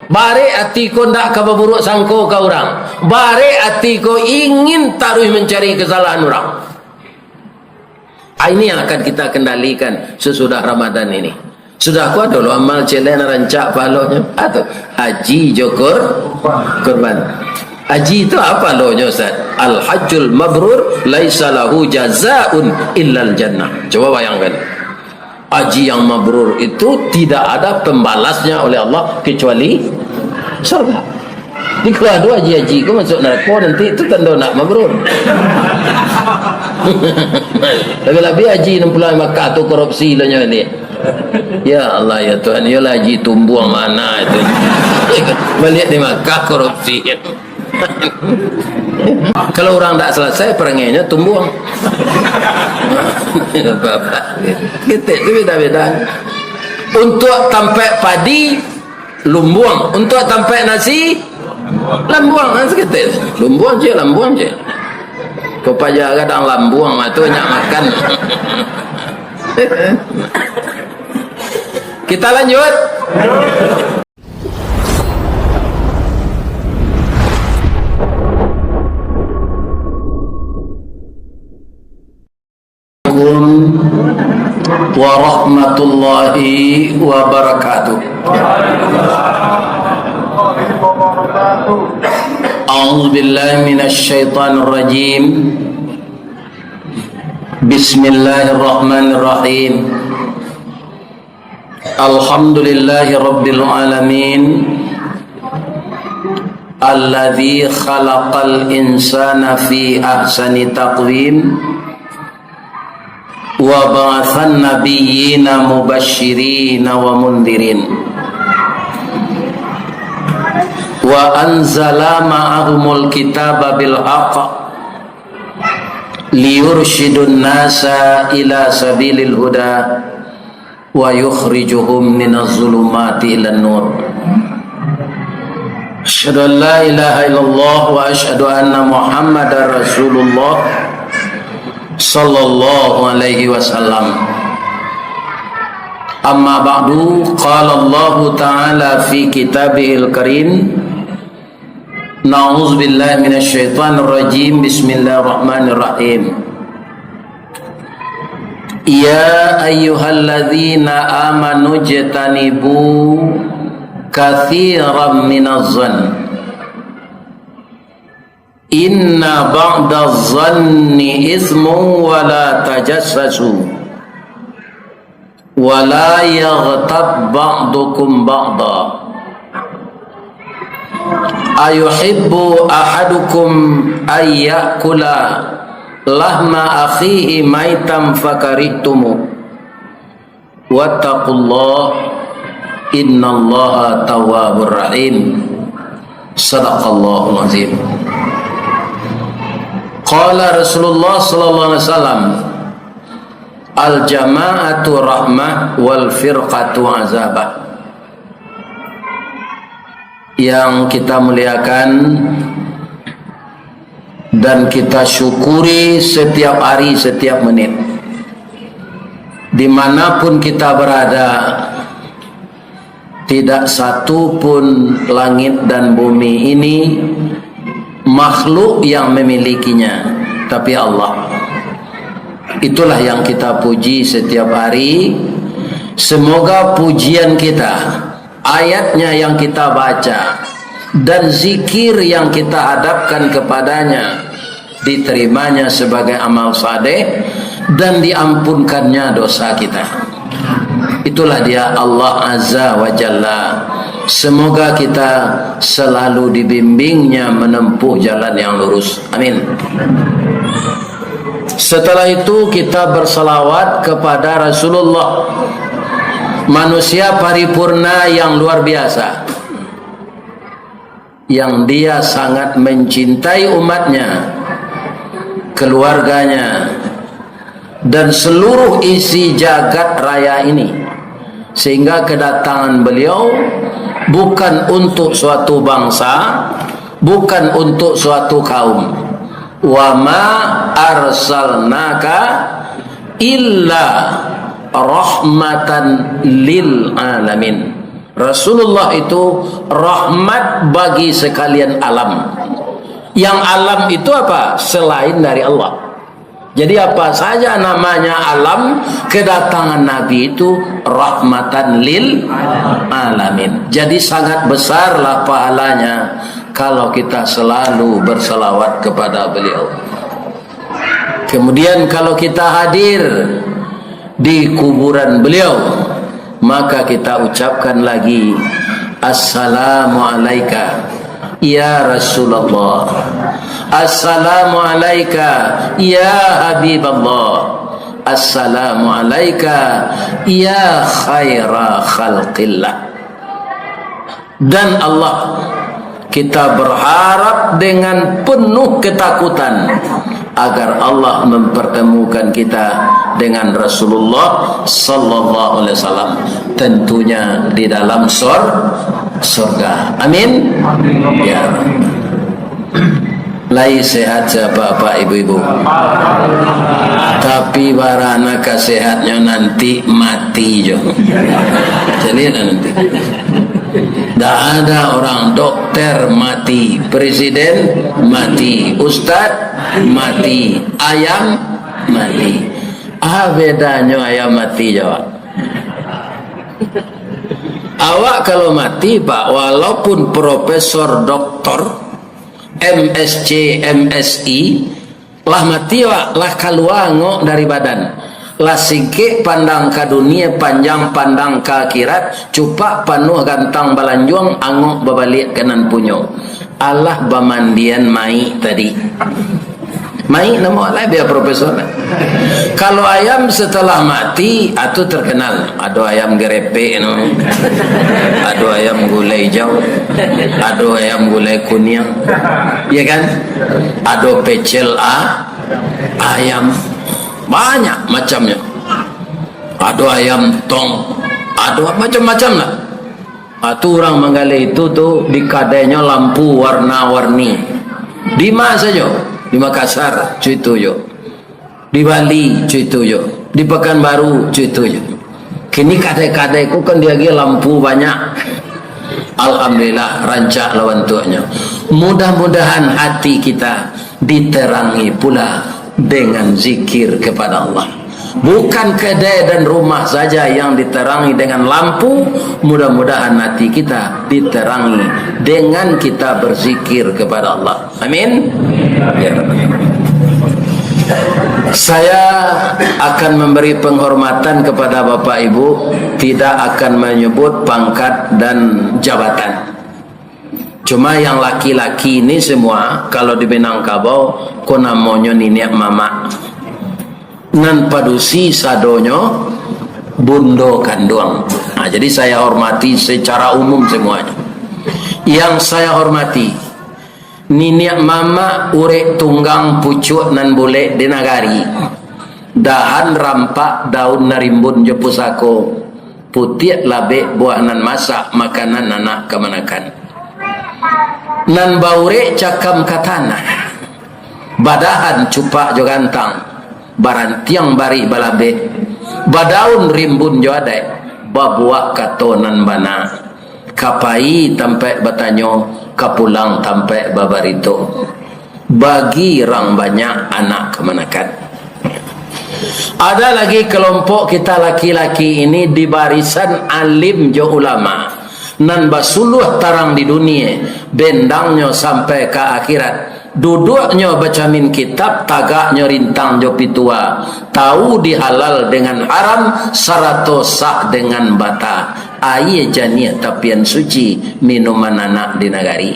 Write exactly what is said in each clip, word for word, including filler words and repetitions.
Barek ati ko ndak ka baburuk sangko ka urang. Barek ati ko ingin taruih mancari kesalahan urang. Ah, ini yang akan kita kendalikan sesudah Ramadan ini. Sudah ko ado lo amal ciek lai nan rancak pahalonyo. Atau haji jo kur-, kurban. Haji tu apo pahalonyo, Ustaz? Al-hajjul mabrur laisa lahu jazaun illal jannah. Coba bayangkan. Haji yang mabrur itu tidak ada pembalasnya oleh Allah kecuali surga. Jadi kalau ado haji-haji ko masuk narako, nanti itu tando ndak mabrur. Labiah-labiah haji nan pulang Makkah tu korupsi lo nyo ni. Ya Allah, ya Tuhan, iyolah haji tumbuang mano itu. Baliak di Makkah korupsi. Kalau urang ndak salasai parangainyo, tumbuang. Ketek tu beda-beda. Untuak tampek padi, lumbuang. Untuak tampek nasi, lambuang. Kan saketek. Lumbuang ciek, lambuang ciek. Ko paja gadang lambuang, mah tu banyak makan. Kita lanjut. Warahmatullahi wabarakatuh. A'udzubillahi minasyaitonirrajim. Bismillahirrahmanirrahim. Alhamdulillahi rabbil alamin. Alladzi khalaqal insana fi ahsani taqwim. Wa ba'atsan nabiyyina mubasysyirina wa mundhirin. Wa anzala ma'ahumul kitaba bil haqq. Liyursyidun nasa ila sabilil huda. Wa yukhrijuhum minaz zulumati ilan nur. Asyhadu an la ilaha illallah wa asyhadu anna Muhammadar Rasulullah sallallahu alaihi wasallam. Amma ba'du, qala Allahu ta'ala fi kitabihil karim, Na'udzubillahi minasyaitonirrajim. Bismillahirrahmanirrahim. Ya ayyuhalladzina amanu jtanibu katsiran minaz zann. Inna ba'daz zanni itsmun wa la tajassasu. Wa la yaghtab ba'dukum ba'da. Ayuhibbu ahadukum ayyakula lahma akhihi maitan fakarihtumuh. Wattaqullah, innallaha tawwabur rahim. Sadaqallahul azim. Qala Rasulullah sallallahu alaihi wasallam, "Al-jama'atu rahmah wal firqatu azabah." Yang kita muliakan dan kita syukuri setiap hari, setiap menit, di mana pun kita berada, tidak satu pun langit dan bumi ini makhluk yang memilikinya, tapi Allah. Itulah yang kita puji setiap hari. Semoga pujian kita, ayatnya yang kita baca, dan zikir yang kita hadapkan kepadanya, diterimanya sebagai amal saleh dan diampunkannya dosa kita. Itulah Dia, Allah Azza wa Jalla. Semoga kita selalu dibimbingnya menempuh jalan yang lurus. Amin. Setelah itu, kita bersalawat kepada Rasulullah, manusia paripurna yang luar biasa, yang dia sangat mencintai umatnya, keluarganya, dan seluruh isi jagat raya ini, sehingga kedatangan beliau bukan untuk suatu bangsa, bukan untuk suatu kaum. Wa ma arsalnaka illa rahmatan lil alamin. Rasulullah itu rahmat bagi sekalian alam. Yang alam itu apa? Selain dari Allah. Jadi, apa saja namanya alam, kedatangan Nabi itu rahmatan lil alamin. Jadi, sangat besarlah pahalanya kalau kita selalu bersalawat kepada beliau. Kemudian, kalau kita hadir di kuburan beliau, maka kita ucapkan lagi, "Assalamu alaika, ya Rasulullah. Assalamu alaika, ya Habiballah. Assalamu alaika, ya khaira khalqillah." Dan Allah, kita berharap dengan penuh ketakutan agar Allah mempertemukan kita dengan Rasulullah sallallahu alaihi wasallam, tentunya di dalam sor-, sorga. Amin. Ya. Lai sehat sapak-apak ibu-ibu. Tapi bara nan ka sehatnyo nanti mati jo. Jadi nanti. Ndak ada orang dokter mati, presiden mati, ustad mati, ayam mati. Ah, bedanyo ayam mati jo awak. Awak kalau mati, Pak, walaupun profesor, doktor, M S C, M S I, lah mati awak, lah kalua angok dari badan. Lah singkek pandang ka dunia, panjang pandang ka akhirat, cupak panuah gantang balanjuang, angok babaliak ka nan punyo. Alah bamandian mayik tadi. Mayik namo alah, bia profesor lah. Kalau ayam setelah mati, ah, tu terkenal. Ado ayam gerepek no. Ado ayam gulai hijau. Ado ayam gulai kuniang. Ya kan? Ado pecel a-, ayam. Banyak macamnyo. Ado ayam tong. Ado macam-macam lah. Ah, tu urang manggaleh itu tu di kadainyo lampu warna-warni. Di ma sajo? Di Makassar, cuitu jo. Di Bali, cuitu jo. Di Pekanbaru, cuitu jo. Kini kadai-kadai ko kan diagiah lampu banyak. Alhamdulillah, rancak lah bantuaknyo. Mudah-mudahan hati kita diterangi pula dengan zikir kepada Allah. Bukan kedai dan rumah saja yang diterangi dengan lampu, mudah-mudahan hati kita diterangi dengan kita berzikir kepada Allah. Amin. Ya Rabbi. Saya akan memberi penghormatan kepada Bapak Ibu, tidak akan menyebut pangkat dan jabatan. Cuma yang laki-laki ini semua, kalau di Minangkabau, ko namonyo niniak mamak. Nan padusi sadonyo bundo kanduang. Nah, jadi saya hormati secara umum semuanya. Yang saya hormati, niniak mamak urek tunggang pucuak nan bulek di nagari. Dahan rampak daun narimbun jo pusako. Putiak labek buah nan masak, makanan anak kamanakan. Nan baurek cakam ka tanah, badahan cupak jo gantang, barantiang barih balabek, badaun rimbun jo adaik, babuah kato nan bana. Ka pai tampaik batanyo, ka pulang tampaik babarito. Bagi rang banyak anak kamanakan. Ada lagi kelompok kita laki-laki ini di barisan alim jo ulama, nan basuluah tarang di dunia, bendangnyo sampai ka akhirat, duduaknyo bacamin kitab, tagaknyo rintang jo pitua, tahu di halal dengan haram, sarato sah dengan bata, aia janiah tapian suci, minuman anak di nagari.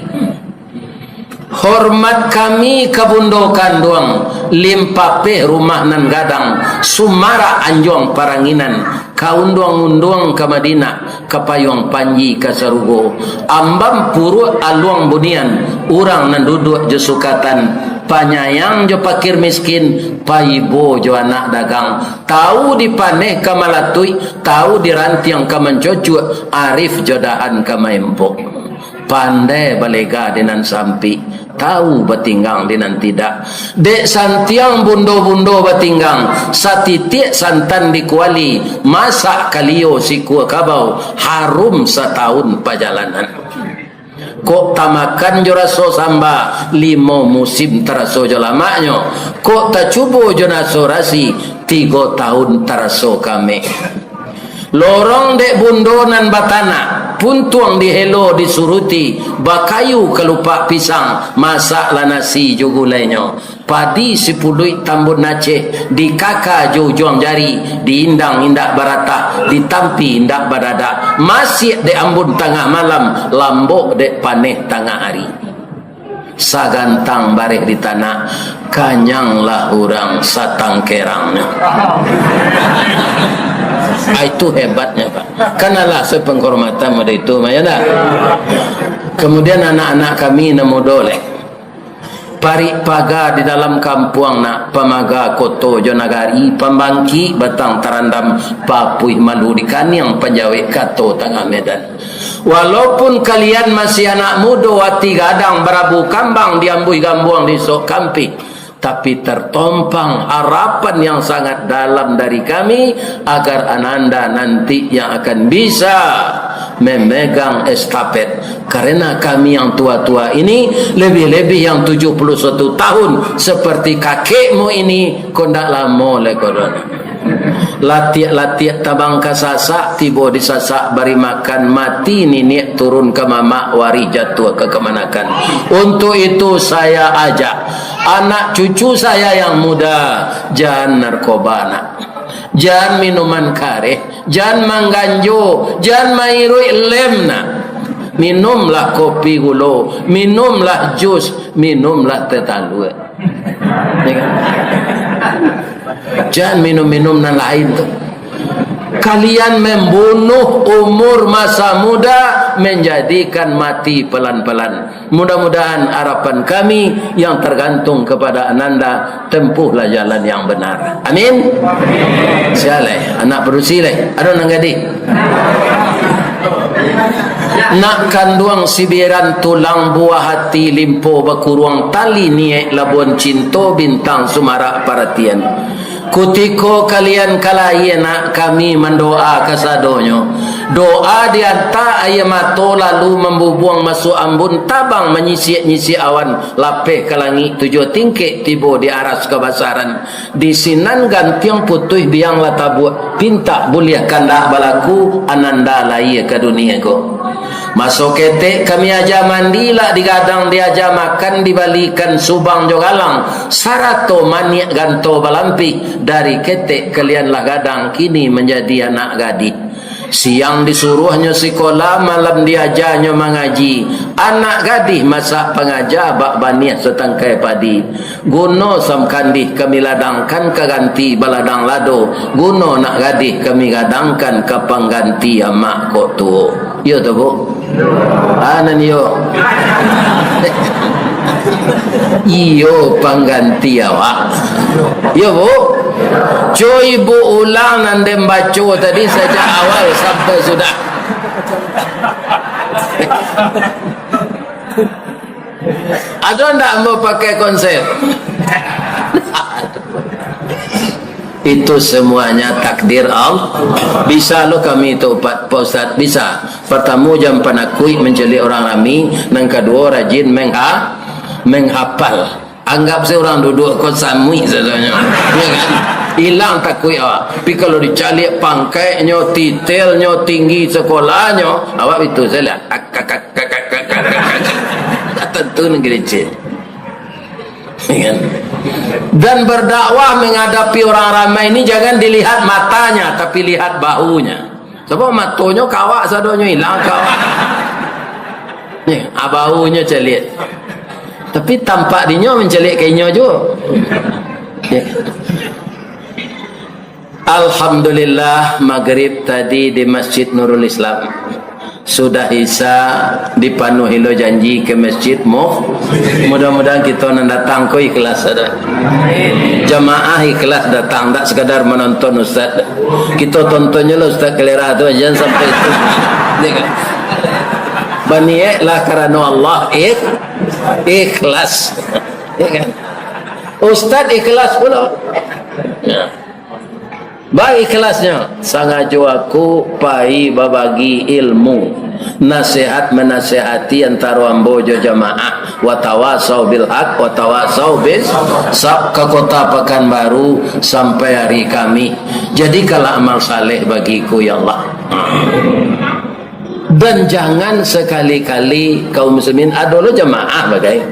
Hormat kami ka bundo kanduang, Limpapeh rumah nan gadang, sumarak anjuang paranginan, ka unduang-unduang ka Madinah, ka payuang panji ka sarugo, ambam puruak aluang bunian, urang nan duduak jo sukatan, panyayang jo pakir miskin, paibo jo anak dagang, tahu di paneh ka malatuik, tahu di rantiang ka mancocuak, arif jo dahan ka maempok. Pandai balega di nan sampik, Tahu batinggang di nan tidak. Dek santiang bundo-bundo batinggang, satitiak santan di kuali, masak kalio sikua kabau, harum satahun pajalanan. Kok tamakan jo raso samba, limo musim taraso jo lamaknyo. Kok tacubo jo naso rasi, tigo tahun taraso kameh. Lorong dek bundo nan batanak, puntuang dihelo disuruti, bakayu kalupak pisang, masaklah nasi jo gulainyo. Padi sipuluik tambun Aceh, dikaka jo ujuang jari, diindang indak baratah, ditampi indak badadak, masiak dek ambun tangah malam, lambok dek paneh tangah ari. Sagantang bareh di tanak, kanyanglah urang satangkerangnyo. Ah, itu hebatnya, Pak. Kan alah sepenghormatan model itu, mah, ya ndak? Kemudian anak-anak kami nan mudo lai. Parik paga di dalam kampuang nak, pamaga koto jo nagari, pambangkik batang tarandam, papuih malu di kaniang panjawek kato tangah medan. Walaupun kalian masih anak mudo, ati gadang barabu kambang, diambuih gambuang di sok kampih, tapi tertompang harapan yang sangat dalam dari kami, agar ananda nanti yang akan bisa memegang estafet. Karena kami yang tua-tua ini, lebih-lebih yang tujuh puluh satu tahun, seperti kakekmu ini, ko ndak lamo lai ko doh. Latiak-latiak tabang ka Sasak, tibo di Sasak bari makan, mati niniak turun ka mamak, warih jatuah ka kamanakan. Untuk itu saya ajak anak cucu saya yang muda, jan narkoba nak, jan minuman kareh, jan mangganjo, jan mairuik lem nak. Minumlah kopi gulo, minumlah jus, minumlah teh talua. Ya kan? Jan minum-minum nan lain tu. Kalian membunuh umur masa muda, menjadikan mati pelan-pelan. Mudah-mudahan harapan kami yang tergantung kepada ananda, tempuhlah jalan yang benar. Amin. Sia lai, anak padusi lai. Ado nan gadih. Nak kanduang sibiran tulang, buah hati limpo bakuruang, tali niaik labuan cinto, bintang sumarak paratian. Kutiko kalian ka lahia nak, kami mandoa kasadonyo. Doa diantak aia mato lalu mambubuang masuak ambun, tabang manyisiak-nyisiak awan, lapeh ka langik tujuah tingkek, tibo di aras kabasaran. Di sinan gantiang putuih biang lah tabuak, pintak buliah kandak balaku, ananda lahia ka dunia ko. Maso ketek kami aja mandi lah digadang, diaja makan dibalikan subang jo galang, sarato maniak ganto balampih, dari ketek kalian lah gadang, kini manjadi anak gadih. Siang disuruahnyo sikola, malam diajanyo mangaji. Anak gadih masak pangaja, bak baniah satangkai padi. Guno samkandih kami ladangkan, ka ganti baladang lado. Guno nak gadih kami gadangkan, ka pangganti amak kok tuo. Iyo tu, Bu? Ah, nan iyo. Iyo, pangganti awak. Iyo, Bu? Cubo ibu ulang nan den baco tadi sajak awal sampai sudah. Ado ndak ambo pakai konsep? Itu semuanya takdir Allah. Bisa lo kami tu, Pak, Pak Ustaz? Bisa. Pertamo, jan panakuik mancaliak urang rami. Nan kaduo, rajin mengha-, menghafal. Anggap se urang duduak ko samuik sadonyo. Ya kan? Ilang takuik awak. Tapi kalau dicaliak pangkaiknyo, titelnyo, tinggi sekolahnyo, awak itu salah. Ak, ak, ak, ak, ak, ak, ak, ak, ak. Tak tentu negeri kecil. Ya kan? Dan berdakwah menghadapi orang ramai ini jangan dilihat matanya, tapi lihat bahunya. Sabab matonyo kawak sadonyo ilang kawak. Ni, abahunyo caliak. Tapi tampak dinyo mancaliak ka inyo juo. Ya. Alhamdulillah, magrib tadi di Masjid Nurul Islam. Sudah Isya, dipanuhi lo janji ka masjid, mo-, mudah-mudahan kito nan datang ko ikhlas ado. Jamaah ikhlas datang, dak sekadar manonton ustaz. Kito tontonnyo lah ustaz kalera tu, jan sampai itu. Ya kan? Baniaiklah karano Allah, ik-, Ikhlas. Ya kan? Ustaz ikhlas pulo. Ya. Baikhlasnyo, sangajo aku pai babagi ilmu, nasihat manasihati antaro ambo jo jamaah, watawasau bil haq, watawasau bis sab, ka Kota Pakanbaru sampai hari Kamis. Jadikanlah amal saleh bagiku, ya Allah. Dan jangan sekali-kali kaum muslimin, ado lo jamaah bagai.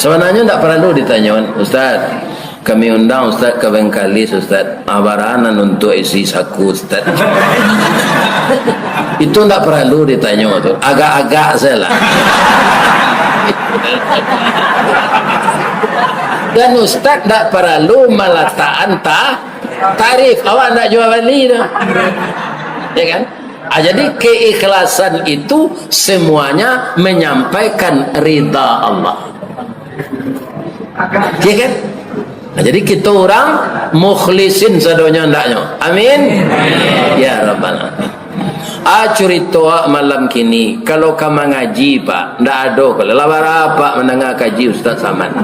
Sabananyo ndak paralu ditanyo, "Ustaz, kami undang Ustaz ka Bengkalis, Ustaz. Ah, bara nan untuak isi saku, Ustaz?" Itu ndak paralu ditanyo tu. Agak-agak sajolah. Dan Ustaz ndak paralu malatakan ta-, tarif. Awak ndak jual bali tu. Ya kan? Ah, jadi keikhlasan itu semuanya menyampaikan ridha Allah. Ya kan? Nah, jadi kita orang mukhlisin sadonyo andaknyo. Amin. Ya Rabbal Alamin. Ah, curito malam kini, kalau ka mangaji, Pak, ndak ado kalau lah bara Pak mandanga kaji Ustaz Samad.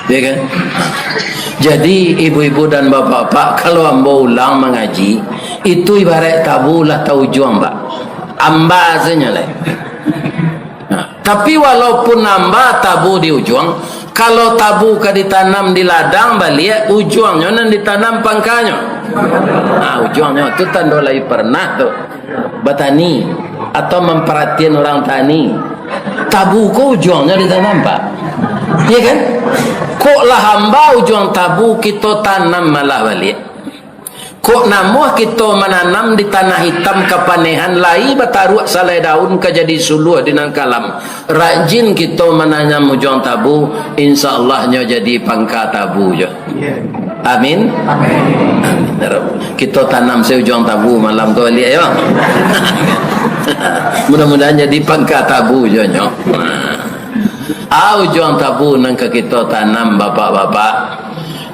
Ya kan? Jadi, ibu-ibu dan bapak-bapak, kalau ambo ulang mangaji, itu ibarat tabu lah taujuang, Pak. Amba sajo lai. Nah, tapi walaupun amba tabu di ujuang, kalau tabu ka ditanam di ladang baliak, ujuangnyo nan ditanam pangkanyo. Nah, ujuangnyo tu tando lai pernah tu batani atau mamparatian urang tani. Tabu ko ujuangnyo ditanam, Pak. Iya kan? Kok lah amba ujuang tabu, kito tanam malah baliak. Kok namuah kito mananam di tanah itam kapanehan, lai bataruak salai daun ka jadi suluah di nan kalam. Rajin kito mananam ujuang tabu, insya Allah nyo jadi pangka tabu jo. Amin. Amin. Amin, ya Rabb. Kito tanam se ujuang tabu malam ko baliak, yo. Mudah-mudahan jadi pangka tabu jo nyo. Ah, ujuang tabu nan ka kito tanam, bapak-bapak.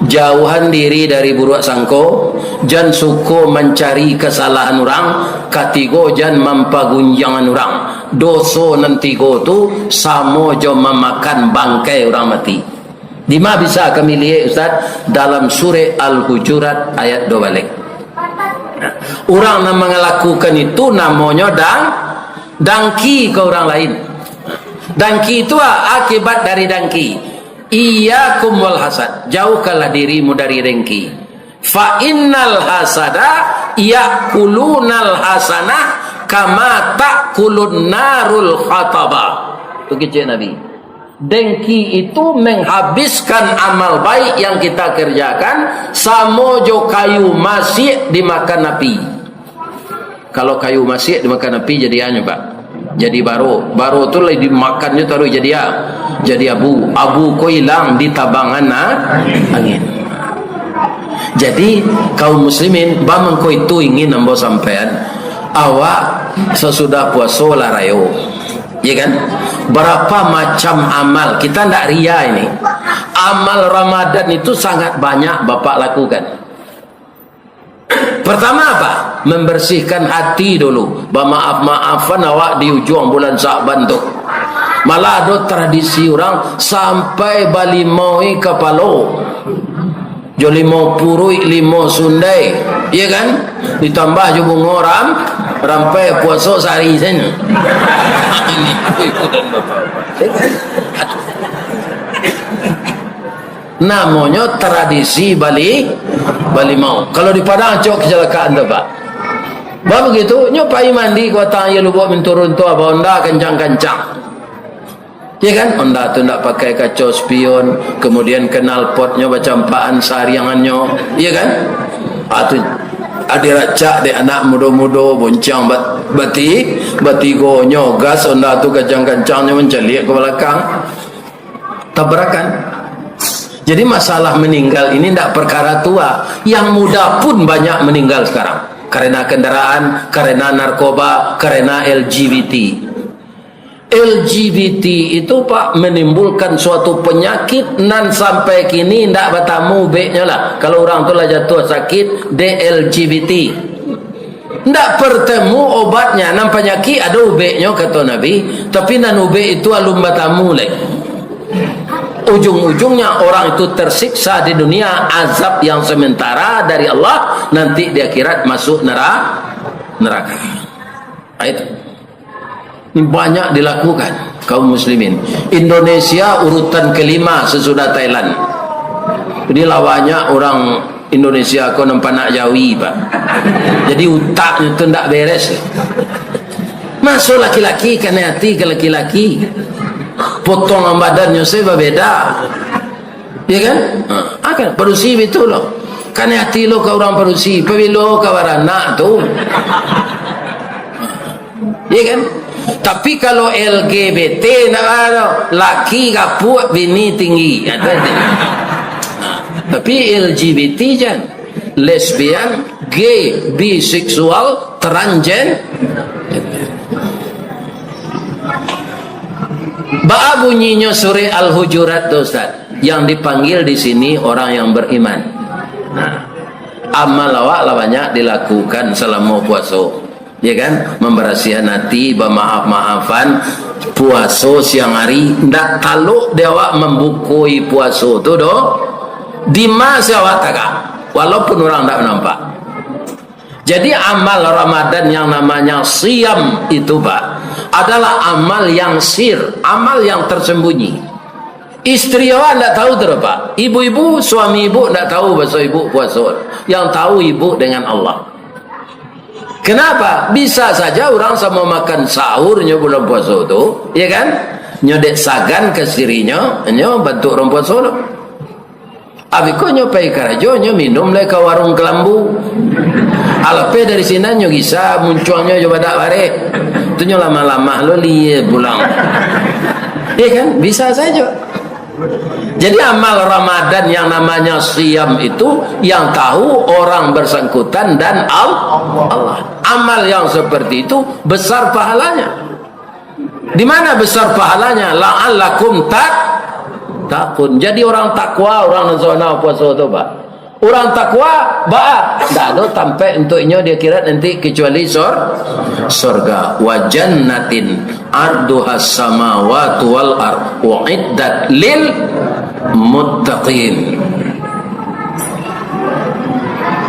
Jauhan diri dari buruak sangko, jan suko mancari kasalahan urang, katigo jan mampagunjiangan urang. Doso nan tigo tu samo jo mamakan bangkai urang mati. Dima bisa kami liek, Ustaz? Dalam surek Al-Hujurat ayat duo baleh. Urang nan mangalakukan itu namonyo dang-, dangki ka urang lain. Dangki itu a-, akibat dari dangki. Iyyakum wal hasad, jauhkanlah dirimu dari dengki. Fa innal hasada ya'kulunal hasanah kama ta'kulun narul khataba. Tu kecek Nabi. Dengki itu menghabiskan amal baik yang kita kerjakan, samo jo kayu masiak dimakan api. Kalau kayu masiak dimakan api, jadi anyo, Pak. Jadi baro. Baro tu lah dimakannyo taruih jadi a-, jadi abu. Abu ko ilang di tabangan a-, angin. Jadi, kaum muslimin, bamangko itu ingin ambo sampaian. Awak sasudah puaso lah rayo. Ya kan? Berapa macam amal. Kita ndak ria ini. Amal Ramadan itu sangat banyak Bapak lakukan. Pertama apa? Membersihkan hati dulu. Bamaaf-maafan awak di ujuang bulan Sa'ban tu. Malah ado tradisi urang sampai balimau kapalo. Jo limau puruik, limau sundai, iya kan? Ditambah jo bungo ram-, rampai, puaso sahari sajo. Namonyo tradisi bali, balimau. Kalau di Padang acok kecelakaan tu, Pak. Bah begitu, nyo pai mandi ka batang aia Lubuak Minturun tu, abah Honda kancang-kancang. Ya kan? Honda tu ndak pakai kaco spion, kemudian knalpotnyo bacampakan sariangannyo, ya kan? Ah, tu, ah, diracak dek anak mudo-mudo, boncang bat-, bati-, batigonyo, gas Honda tu kancang-kancangnyo mancaliak ka balakang. Tabrakan. Jadi masalah meninggal ini ndak perkara tua. Yang muda pun banyak meninggal sekarang. Karena kendaraan, karena narkoba, karena L G B T. L G B T itu, Pak, menimbulkan suatu penyakit nan sampai kini ndak batamu ubeknyo lah. Kalau urang tu lah jatuah sakit dek L G B T. Ndak bertemu obatnya, nan panyakik ado ubeknyo, kato Nabi, tapi nan ubek itu alun batamu lai. Ujung-ujungnya orang itu tersiksa di dunia, azab yang sementara dari Allah, nanti di akhirat masuk nera-, neraka. Nah, itu. Ini banyak dilakukan kaum muslimin. Indonesia urutan kelima sesudah Thailand. Jadi lah banyak orang Indonesia ko nan panak jawi, Pak. Jadi utaknyo tu ndak beres. Maso laki-laki, kanai ati ka laki-laki. Potongan badannyo se babeda. Ya kan? Ha, akan padusi bitu lo. Kanai ati lo ka urang padusi, pabilo ka baranak tu. Ya kan? Tapi kalau L G B T ndak ado, laki gapuak, bini tinggi. Ha, tu aja. Ha, tapi L G B T jan. Lesbian, gay, biseksual, transgen. Baa bunyinyo surek Al-Hujurat tu, Ustaz? Yang dipanggil di sini orang yang beriman. Nah, amal awak lah banyak dilakukan salamo puaso. Ya kan? Mambarasiahan ati, bamaaf-maafan, puaso siang hari, ndak talok di awak mambukoi puaso tu doh. Dima se awak tagak, walaupun urang ndak nampak. Jadi, amal Ramadan yang namanya siam itu, Pak, adalah amal yang sir, amal yang tersembunyi. Istri awak ndak tahu tu, Pak. Ibu-ibu, suami ibu ndak tahu baso ibu puaso. Yang tahu ibu dengan Allah. Kenapa? Bisa saja urang samo makan sahurnyo bulan puaso tu, ya kan? Nyo dek sagan ka sirinyo, nyo bantuak urang puaso tu. Abih ko nyo pai karajo, nyo minum lai ka warung kalambu. Alapeh dari sinan nyo gisa muncuangnyo jo badak bareh. Tu nyo lamah-lamah lo lie pulang. Ya kan? Bisa saja. Jadi amal Ramadan yang namanya siam itu yang tahu orang bersangkutan dan Al-, Allah. Amal yang seperti itu besar pahalanya. Di mana besar pahalanya? La'allakum tat-, taqun. Jadi orang takwa, orang nan sabananyo puaso tu, Pak. Orang takwa, baa? Ndak ado tampek untuak inyo di akhirat nanti kecuali sor-, sorga. Wa jannatin arduhas samawatu wal ard uiddat lil muttaqin.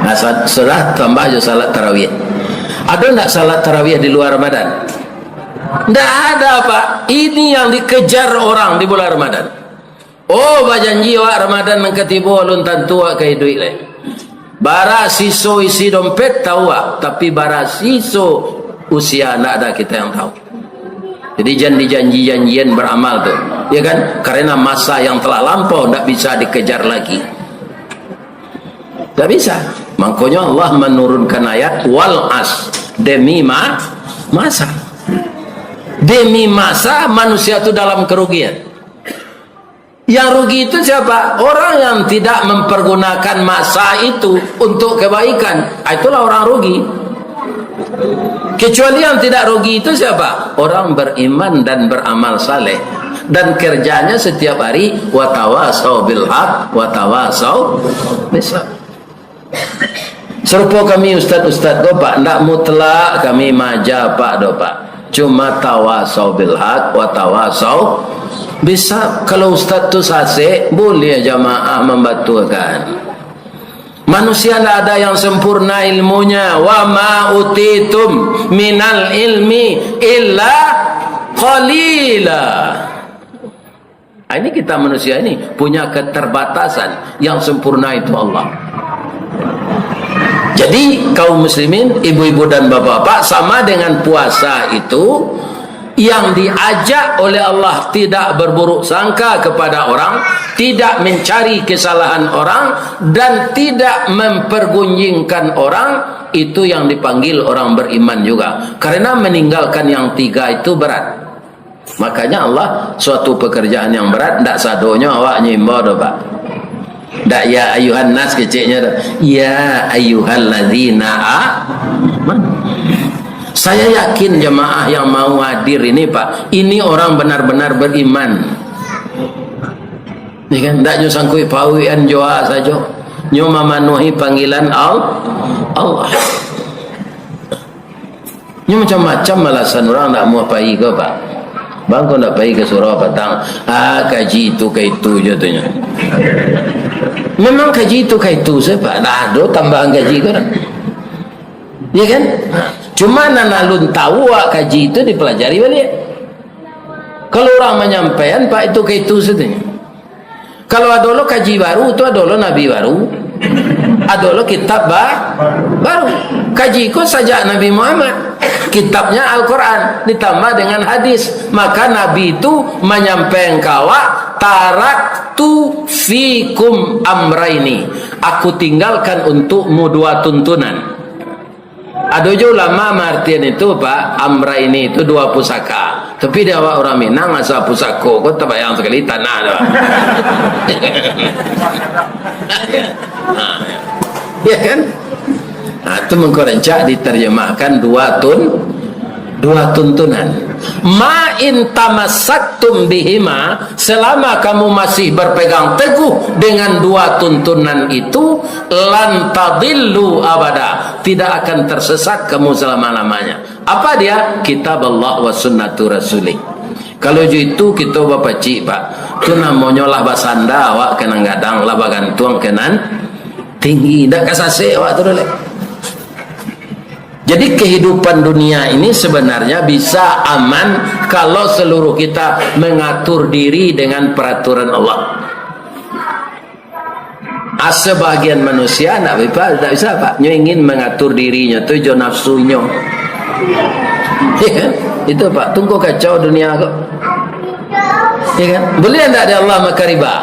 Nah, sa-, sudah tambah jo salat tarawih. Ado ndak salat tarawih di luar Ramadan? Ndak ada, Pak. Ini yang dikejar orang di bulan Ramadan. Oh, bajanji awak Ramadan nan ka tibo, alun tantu awak ka iduik lai. Bara siso isi dompet tahu awak, tapi bara siso usia ndak ada kita yang tahu. Jadi jan dijanji-janjian beramal tu, ya kan? Karena masa yang telah lampau ndak bisa dikejar lagi. Tak bisa. Makanya Allah menurunkan ayat, "Wal as", demi ma-, masa. Demi masa, manusia tu dalam kerugian. Yang rugi itu siapa? Orang yang tidak mempergunakan masa itu untuk kebaikan. Ah, itulah orang rugi. Kecuali yang tidak rugi itu siapa? Orang beriman dan beramal saleh. Dan kerjanya setiap hari, "Watawasau bil haq, watawasau bis sabr." Sarupo kami ustaz-ustaz ko, Pak, ndak mutlak kami maaja, Pak, doh, Pak. Cuma tawasau bil haq, watawasau bis sabr. Kalau ustaz tu sasek, boleh jamaah mambatulkan. Manusia ndak ada yang sempurna ilmunya. "Wa ma utitum minal ilmi illa qalila." Ah, ini kita manusia ini punya keterbatasan, yang sempurna itu Allah. Jadi, kaum muslimin, ibu-ibu dan bapak-bapak, sama dengan puasa itu, yang diajak oleh Allah tidak berburuk sangka kepada orang, tidak mencari kesalahan orang, dan tidak mempergunjingkan orang, itu yang dipanggil orang beriman juga. Karena meninggalkan yang tiga itu berat. Makanya Allah, suatu pekerjaan yang berat, ndak sadonyo awak nyo imbau doh, Pak. Ndak "Ya ayuhan nas" keceknyo doh. "Ya ayuhalladzina amanu." Saya yakin jamaah yang mau hadir ini, Pak, ini orang benar-benar beriman. Ya kan? Ndak nyo sangkuik pauikan joa sajo. Nyo mamanuhi panggilan Al-, Allah. Nyo macam-macam alasan urang ndak amuah pai ko, Pak. Bang, kok ndak pai ka surau patang? Ah, kaji itu ka itu jo tu nyo. Memang kaji itu ka itu sajo, Pak. Ndak ado tambahan kaji ko doh. Ya kan? Cuma nan alun tahu awak kaji itu dipelajari baliak. Kalau urang manyampaian, Pak, itu ka itu sajo tu nyo. Kalau ado lo kaji baru, tu ado lo nabi baru, ado lo kitab ba-, baru. Kaji ko sajak Nabi Muhammad, kitabnya Al-Quran ditambah dengan hadis. Maka Nabi tu manyampaikan ka awak, "Taraktu fikum amraini." Aku tinggalkan untukmu dua tuntunan. Ado jo ulama maartian itu, Pak, amraini itu dua pusaka. Tapi di awak urang Minang, asa pusako ko tabayang sakali tanah tu. Ha. Ya kan? Ha, tu mangko rancak diterjemahkan dua tun-, dua tuntunan. "Ma in tamassaktum bihima," selama kamu masih berpegang teguh dengan dua tuntunan itu, "lan tadillu abada," tidak akan tersesat kamu selama-lamanya. Apa dia? Kitab Allah wa sunnatu rasulih. Kalau jo itu kito bapacik, Pak, tu namonyo lah basanda awak ka nan gadang, lah bagantuang ka nan tinggi. Ndak ka sasek awak tu doh, leh. Jadi, kehidupan dunia ini sebenarnya bisa aman kalau seluruh kita mengatur diri dengan peraturan Allah. Ah, sebahagian manusia ndak bisa, ndak bisa, Pak. Nyo ingin mengatur dirinyo tu jo nafsunyo. Ya kan? Itu, Pak. Tunggu kacau dunia ko. Ya kan? Boleh ndak di Allah makan riba?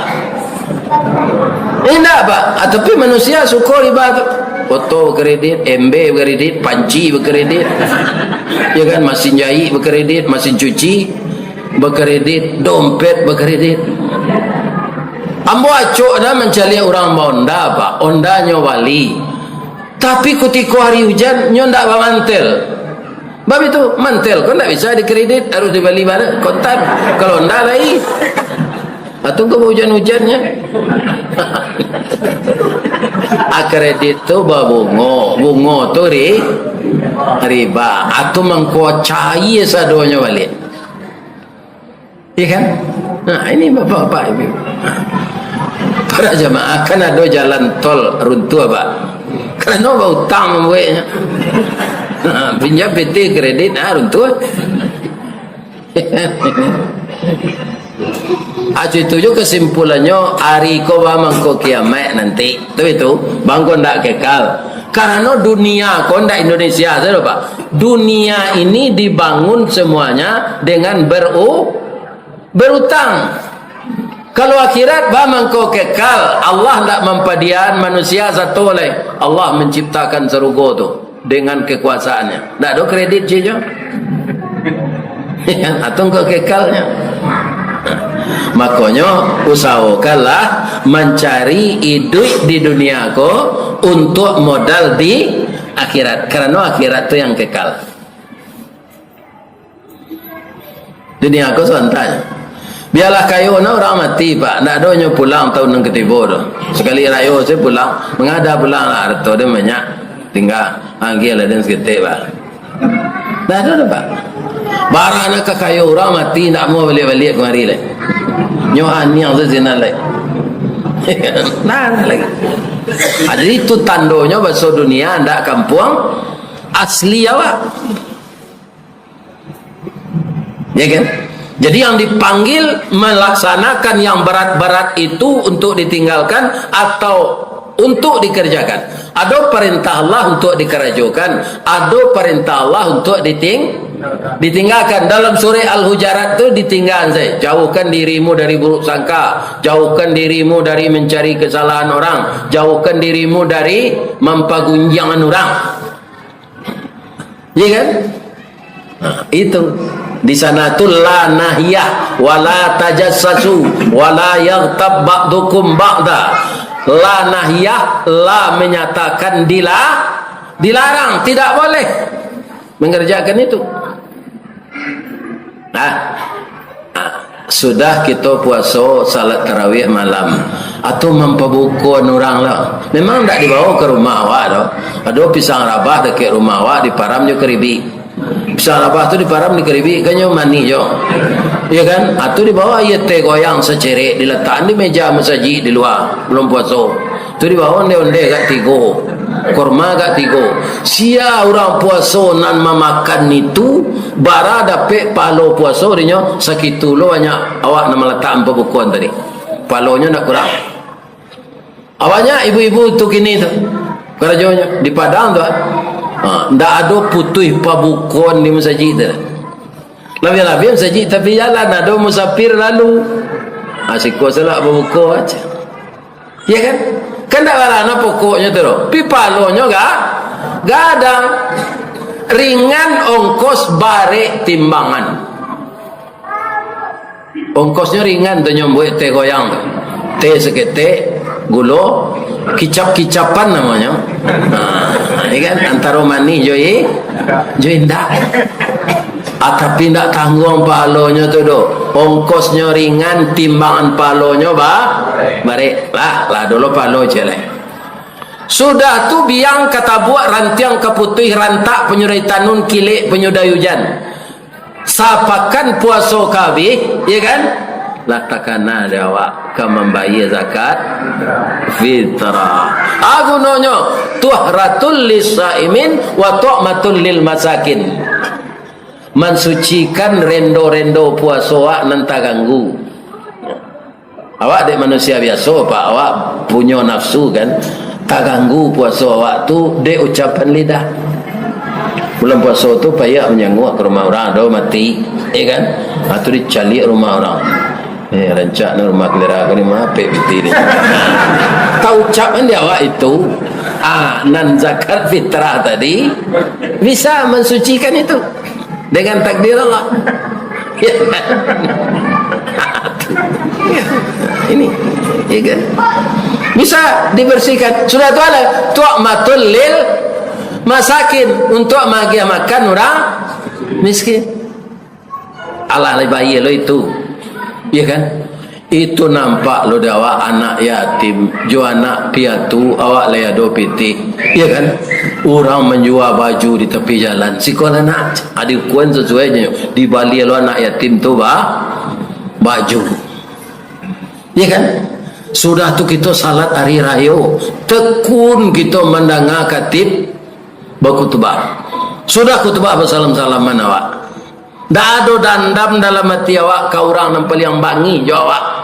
Indak, Pak. Ah, tapi manusia suko riba tu. Oto bakredit, ember bakredit, panci bakredit. Ya kan? Masin jahit bakredit, masin cuci bakredit, dompet bakredit. Ambo acok dah mancaliak urang ba-onda, Pak. Ondanyo bali. Tapi kutiko hari ujan, nyo ndak bamantel. Bab itu, mantel ko ndak bisa dikredit, harus dibali bana, kontan. Kalau ndak lai. Atau ko ujan-ujannya. Ah, kredit tu babungo, bungo tu ri-, riba. Atau mangko cair sadonyo baliak. Iya kan? Nah, ini bapak-bapak, ibu-ibu. Para jamaah, kan ado jalan tol runtuh, Pak. Karano bautang mambueknyo. Nah, pinjam P T kredit, ah, runtuh. Ah, itu jo kesimpulannyo, ari ko ba mangko kiamaik nanti. Tu itu, bangko ndak kekal. Karano dunia ko ndak Indonesia sajo, Pak. Dunia ini dibangun semuanya dengan beru-, berutang. Kalau akhirat, ba mangko kekal. Allah ndak mampadiaan manusia sato lai. Allah menciptakan sarugo tu dengan kekuasaan-Nyo. Ndak ado kredit cijo. Atau engkau kekalnya. Makonyo, usahokanlah mancari iduik di dunia ko untuk modal di akhirat. Karano akhirat tu yang kekal. Dunia ko sabanta. Bialah kayo na urang mati, Pak. Ndak ado nyo pulang taun nan katibo tu. Sakali rayo sajo pulang. Mangada pulang lah, arato den banyak. Tingga, agiah lah den saketek, Pak. Ndak ado doh, Pak. Bara nan ka kayo urang mati, ndak amuah baliak-baliak kamari lai. Nyo aniang sajo sinan lai. Nah, nah lagi. Ah, jadi itu tandonyo baso dunia ndak kampuang asli awak. Ya kan? Jadi yang dipanggil melaksanakan yang berat-berat itu untuk ditinggalkan atau untuk dikerjakan. Ado perintah Allah untuk dikerajokan, ado perintah Allah untuk diting-, ditinggalkan. Dalam surah Al-Hujurat tu ditinggalkan sajo. Jauhkan dirimu dari buruk sangka, jauhkan dirimu dari mencari kesalahan orang, jauhkan dirimu dari mampagunjiangan urang. Iya kan? Nah, itu. Di sana tu la nahiyah, wala tajassasu, wala yaghtab ba'dukum ba'da. La nahiyah, la menyatakan dila-, dilarang, tidak boleh mengerjakan itu. Nah, nah, sudah kito puaso, salat tarawih malam, atau mampabukoan urang lah. Memang ndak dibawa ka rumah awak doh. Ado pisang rabah dakek rumah awak, diparam jo karibik. Sarabah tu diparam, dikaribik, kan nyo manih jo. Iyo kan? Ah, tu dibawa aia teh goyang sacerek, dilatakan di meja masajik di lua, bulan puaso. Tu dibawa onde-onde agak tigo, kurma agak tigo. Sia urang puaso nan mamakan itu, bara dapek pahalo puaso dinyo, sakitu lo banyak awak nan malatakan pabukoan tadi. Pahalonyo ndak kurang. Awaknyo ibu-ibu tu kini tu, karajonyo di Padang tu, ah. Ha, ndak ado putuih pabukoan di masajik tu. Labiah-labiah masajik tapi jalan, ado musafir lalu. Ha, siko salah babuko aja. Ya kan? Kan ndak barana pokoknyo tu doh. Pi pahalonyo ga-, gadang. Ringan ongkos, barek timbangan. Ongkosnyo ringan tu nyo buek teh goyang tu. Teh saketek, gulo, kicap-kicapan namonyo. Ha, ya kan? Antaro manih jo i-, jo indak. Ah, tapi indak tangguang pahalonyo tu doh. Ongkosnyo ringan, timbangan pahalonyo ba-, barek. Lah, lah dulu pahalo ciek lai. Sudah tu biang ka tabuak, rantiang ka putuih, rantak panyudah tanun, kilek panyudah ujan. Sapakan puaso ka abih, ya kan? Lah takana dek awak ka mambayia zakat fitrah. Ah, gunonyo, tuhratul lisaimin wa tu'matul lil masakin. Mansucikan rendo-rendo puaso awak nan taganggu. Awak dek manusia biaso, Pak, awak punyo nafsu kan, taganggu puaso awak tu dek ucapan lidah. Bulan puaso tu payah manyanguak ka rumah urang, ado mati, ya kan? Ha, tu dicaliak rumah urang. Eh, rancak ni rumah kalera ko ni, mapek piti ni. Taucap kan di awak itu, ah, nan zakat fitrah tadi bisa mansucikan itu. Dengan takdir Allah. Ya. Ini, ya kan? Bisa dibersihkan. Sudah tu alah, tu'matul lil masakin, untuk maagiah makan urang miskin. Alah, lai bayia lo itu. Ya kan? Itu nampak lo dek awak anak yatim, jo anak piatu, awak lai ado pitih. Ya kan? Urang manjua baju di tapi jalan. Siko lah nak, ado ukuran sasuai nyo. Dibali lo anak yatim tu ba-, baju. Ya kan? Sudah tu kito salat hari rayo, tekun kito mandanga khatib bakutubah. Sudah kutubah, basalam-salaman awak. Ndak ado dandam dalam ati awak ka urang nan paliang bangih jo awak.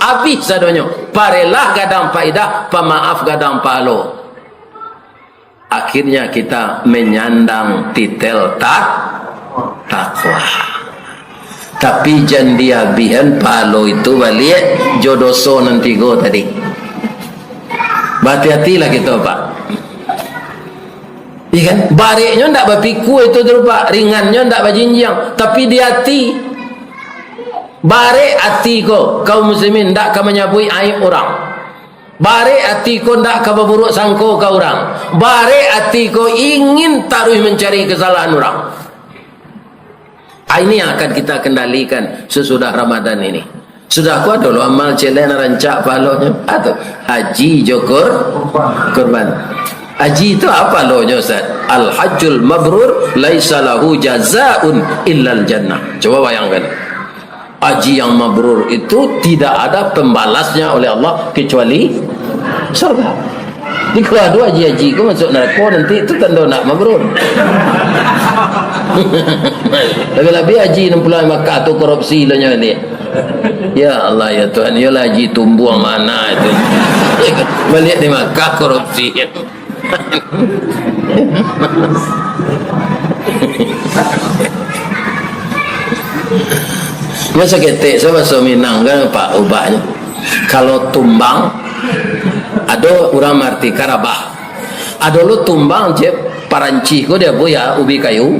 Abih sadonyo, parelah gadang paidah, pamaaf gadang pahalo. Akhirnya kita menyandang titel ta-, takwa. Tapi jan diabihan pahalo itu baliak jo doso nan tigo tadi. Bahati-hatilah kito, Pak. Iya kan? Bareknyo ndak bapikua itu tu, Pak. Ringannyo ndak bajinjiang. Tapi di ati. Barek ati ko, kaum muslimin, ndak ka manyabuik aib urang. Barek ati ko ndak ka baburuak sangko ka urang. Barek ati ko ingin taruih mancari kasalahan urang. Ah, ini yang akan kita kendalikan sesudah Ramadan ini. Sudah ko ado lo amal ciek lai nan rancak pahalonyo. Ah, tu. Haji jo kur-, kurban. Haji tu apo pahalonyo, Ustaz? Al-hajjul mabrur laisa lahu jazaun illal jannah. Coba bayangkan. Haji yang mabrur itu tidak ada pembalasnya oleh Allah kecuali surga. Jadi kalau ado haji-haji ko masuk narako nanti, itu tando ndak mabrur. Labiah-labiah haji nan pulang Makkah tu korupsi lo nyo ni. Ya Allah, ya Tuhan, iyolah haji tumbuang ma itu. Baliak di Makkah korupsi. Nyo saketek, sa bahaso Minang kan, Pak, ubahnyo. Kalau tumbang, ado urang maarti karabah. Ado lo tumbang, Cep, parancih ko diabuih, ya, ubi kayu.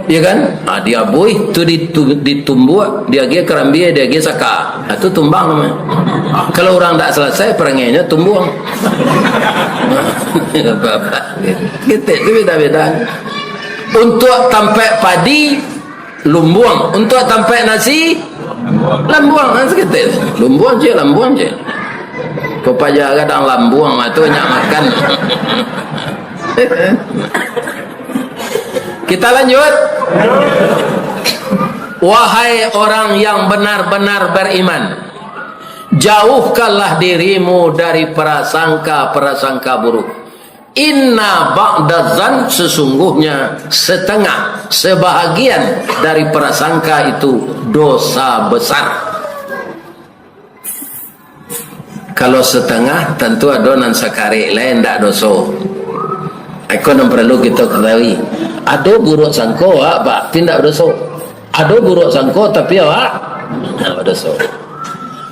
Iya kan? Ah, diabuih, tu ditu-, ditumbuak, diagiah karambia, diagiah saka. Ah, tu tumbang namonyo. Kalau urang ndak salasai parangainyo, tumbuang. Ketek tu beda-beda. Untuak tampaik padi, lumbuang. Untuak tampaik nasi, lambuang. Ha, saketek. Lumbuang ciek, lambuang ciek. Ko paja gadang lambuang, ah, tu banyak makan. Kita lanjut. Wahai orang yang benar-benar beriman, jauhkanlah dirimu dari prasangka-prasangka buruk. Inna ba'da zan, sesungguhnya setengah, sebahagian dari prasangka itu dosa besar. Kalau setengah, tantu ado nan sakarek lai ndak doso. Iko nan paralu kito katahui. Ado buruak sangko awak, tapi ndak badoso. Ado buruak sangko, tapi awak ndak badoso.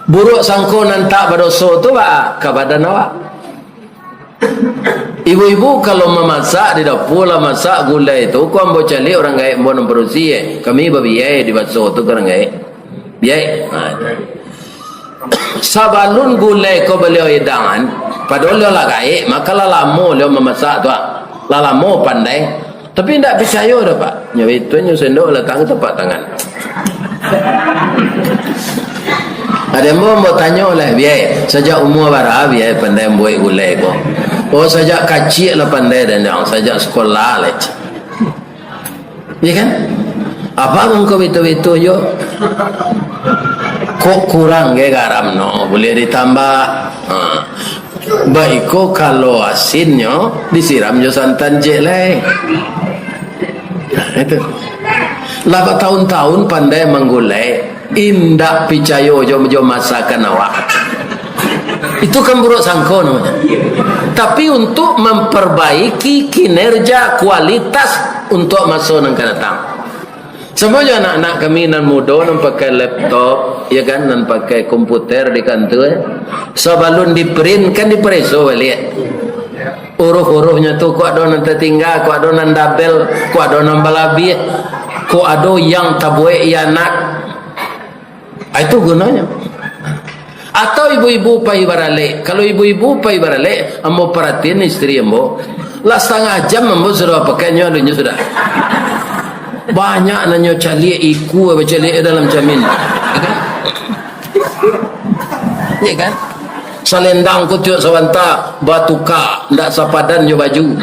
Buruak sangko nan tak badoso tu, ba, ka badan awak. Ibu-ibu kalau mamasak di dapua, lah masak gulai tu, ko ambo caliak urang gaek ambo nan padusi, eh. Kami babiai di baso tu ka urang gaek. Biai. Ha, itu. Sabalun gulai ko baliau idangan, padahal baliau lah gaek, mako lah lamo baliau mamasak tu, ah. Lah lamo pandai. Tapi indak picayo doh, Pak. Nyo itu nyo sendok latang ka tapak tangan. Ado ambo, ambo tanyo lah, biai, sajak umua bara biai pandai mambuek gulai ko? Oh, sajak kaciak lah pandai dandang, sajak sekolah lah. Ya kan? Apa mangko betul-betul jo? Kok kurang ge garam no, boleh ditambah. Ha. Baiko kalau asinnyo disiram jo santan ciek lai. Itu. Lah batahun-tahun pandai manggulai, indak picayo jo, jo masakan awak. Itu kan buruak sangko namanya. Tapi untuk memperbaiki kinerja, kualitas untuk maso nan ka datang. Samo jo anak-anak kami nan mudo, nan pakai laptop, ya kan, nan pakai komputer di kantua. Sabalun di-print, kan dipareso baliak. Uruh-uruhnyo tu, kok ado nan tatingga, kok ado nan dabel, kok ado nan balabiah, kok ado yang tabuek ianat. Ah, itu gunonyo. Atau ibu-ibu pai baralek. Kalau ibu-ibu pai baralek, ambo paratian istri ambo. Lah satangah jam ambo sudah pakai nyo, alun nyo sudah. Banyak nan nyo caliak, ikua bacaliak dalam camin. Ya kan? Salendang kutiuk sabanta, batuka, ndak sapadan jo baju.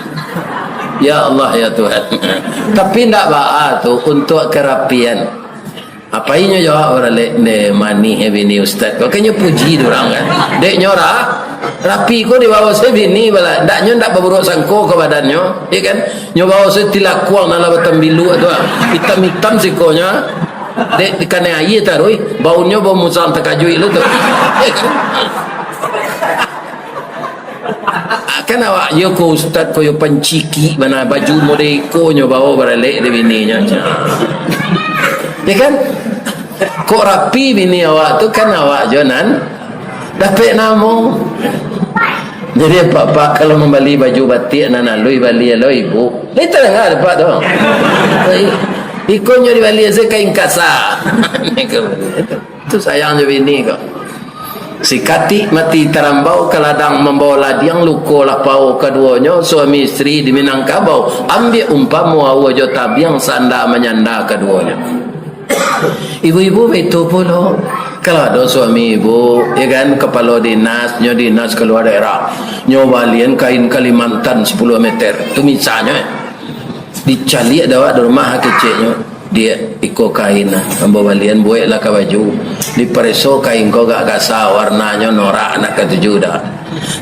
Ya Allah, ya Tuhan. Tapi ndak baa tu, untuk karapian. Apo inyo jawab urang lek, "Ndeh, manih e bini ustaz ko." Kan nyo puji tu urang kan. Dek nyo ra-, rapi ko dibao se bini bala. Ndak, nyo ndak baburuak sangko ka badannyo, ya kan? Nyo bao se tilakuang nan lah batambiluak tu ah. Itam-itam sikonyo. Dek dikanai aia taruih, baunnyo bau musang takajuik lu tu. Ya kan? Kan awak, "Yo ko ustaz ko yo pancikik bana, baju model iko nyo bao baralek dek bininyo." Ya kan? Kok rapi bini awak tu, kan awak jo nan dapek namo. Jadi apak-apak kalau mambali baju batik nan aluih, bali lo ibu. Lai tadanga dek apak tu. Iko nyo dibali se kain kasa. Tu sayang jo bini ko. Sikatik mati tarambau ka ladang, mambao ladiang luko lah pao kaduonyo, suami istri di Minangkabau, ambiak umpamo aua jo tabiang, sanda manyanda kaduonyo. Ibu-ibu baitu pulo. Kalau ado suami ibu, ya kan, kapalo dinas, nyo dinas kalua daerah, nyo balian kain Kalimantan sapuluah meter, tu misalnyo, eh. Dicaliak dek awak di rumah keceknyo, "Diak, iko kain ah, ambo balian, bueklah ka baju." Dipareso kain ko agak kasa, warnanyo norak, nak katuju dak.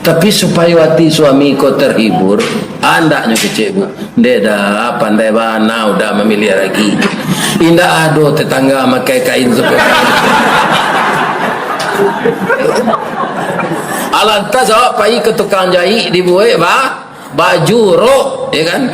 Tapi supayo ati suami ko terhibur, andaknyo kecek, Bu. "Ndeh dah, pandai bana udah mamiliah lagi. Indak ado tetangga makai kain sapokai." Alantas awak pai ka tukang jaik, dibuek ba-, baju rok, ya kan?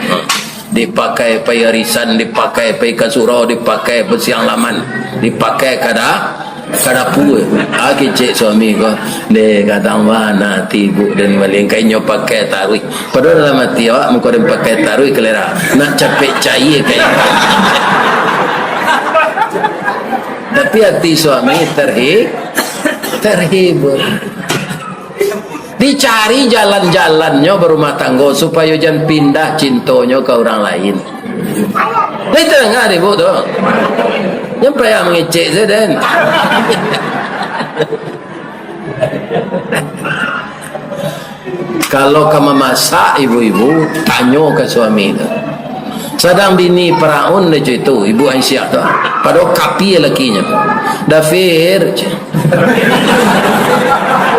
Dipakai pai arisan, dipakai pai ka surau, dipakai basiang laman, dipakai kada, ka dapua. Ah, kecek suami ko, "Ndeh, gadang bana ati ibu den malingkai nyo pakai taruih." Padahal dalam ati awak, muko den pakai taruih kalera, nak capek caia kain. Tapi ati suami terhi-, terhibur. Dicari jalan-jalannyo barumah tanggo supayo jan pindah cintonyo ka urang lain. Lai tadanga dek ibu tu. Jan payah mangecek se den. Kalau ka mamasak, ibu-ibu, tanyo ka suami tu. Sadang bini Firaun dek itu, ibu Aisyah tu. Padahal kapia lakinyo. "Dafir," cek.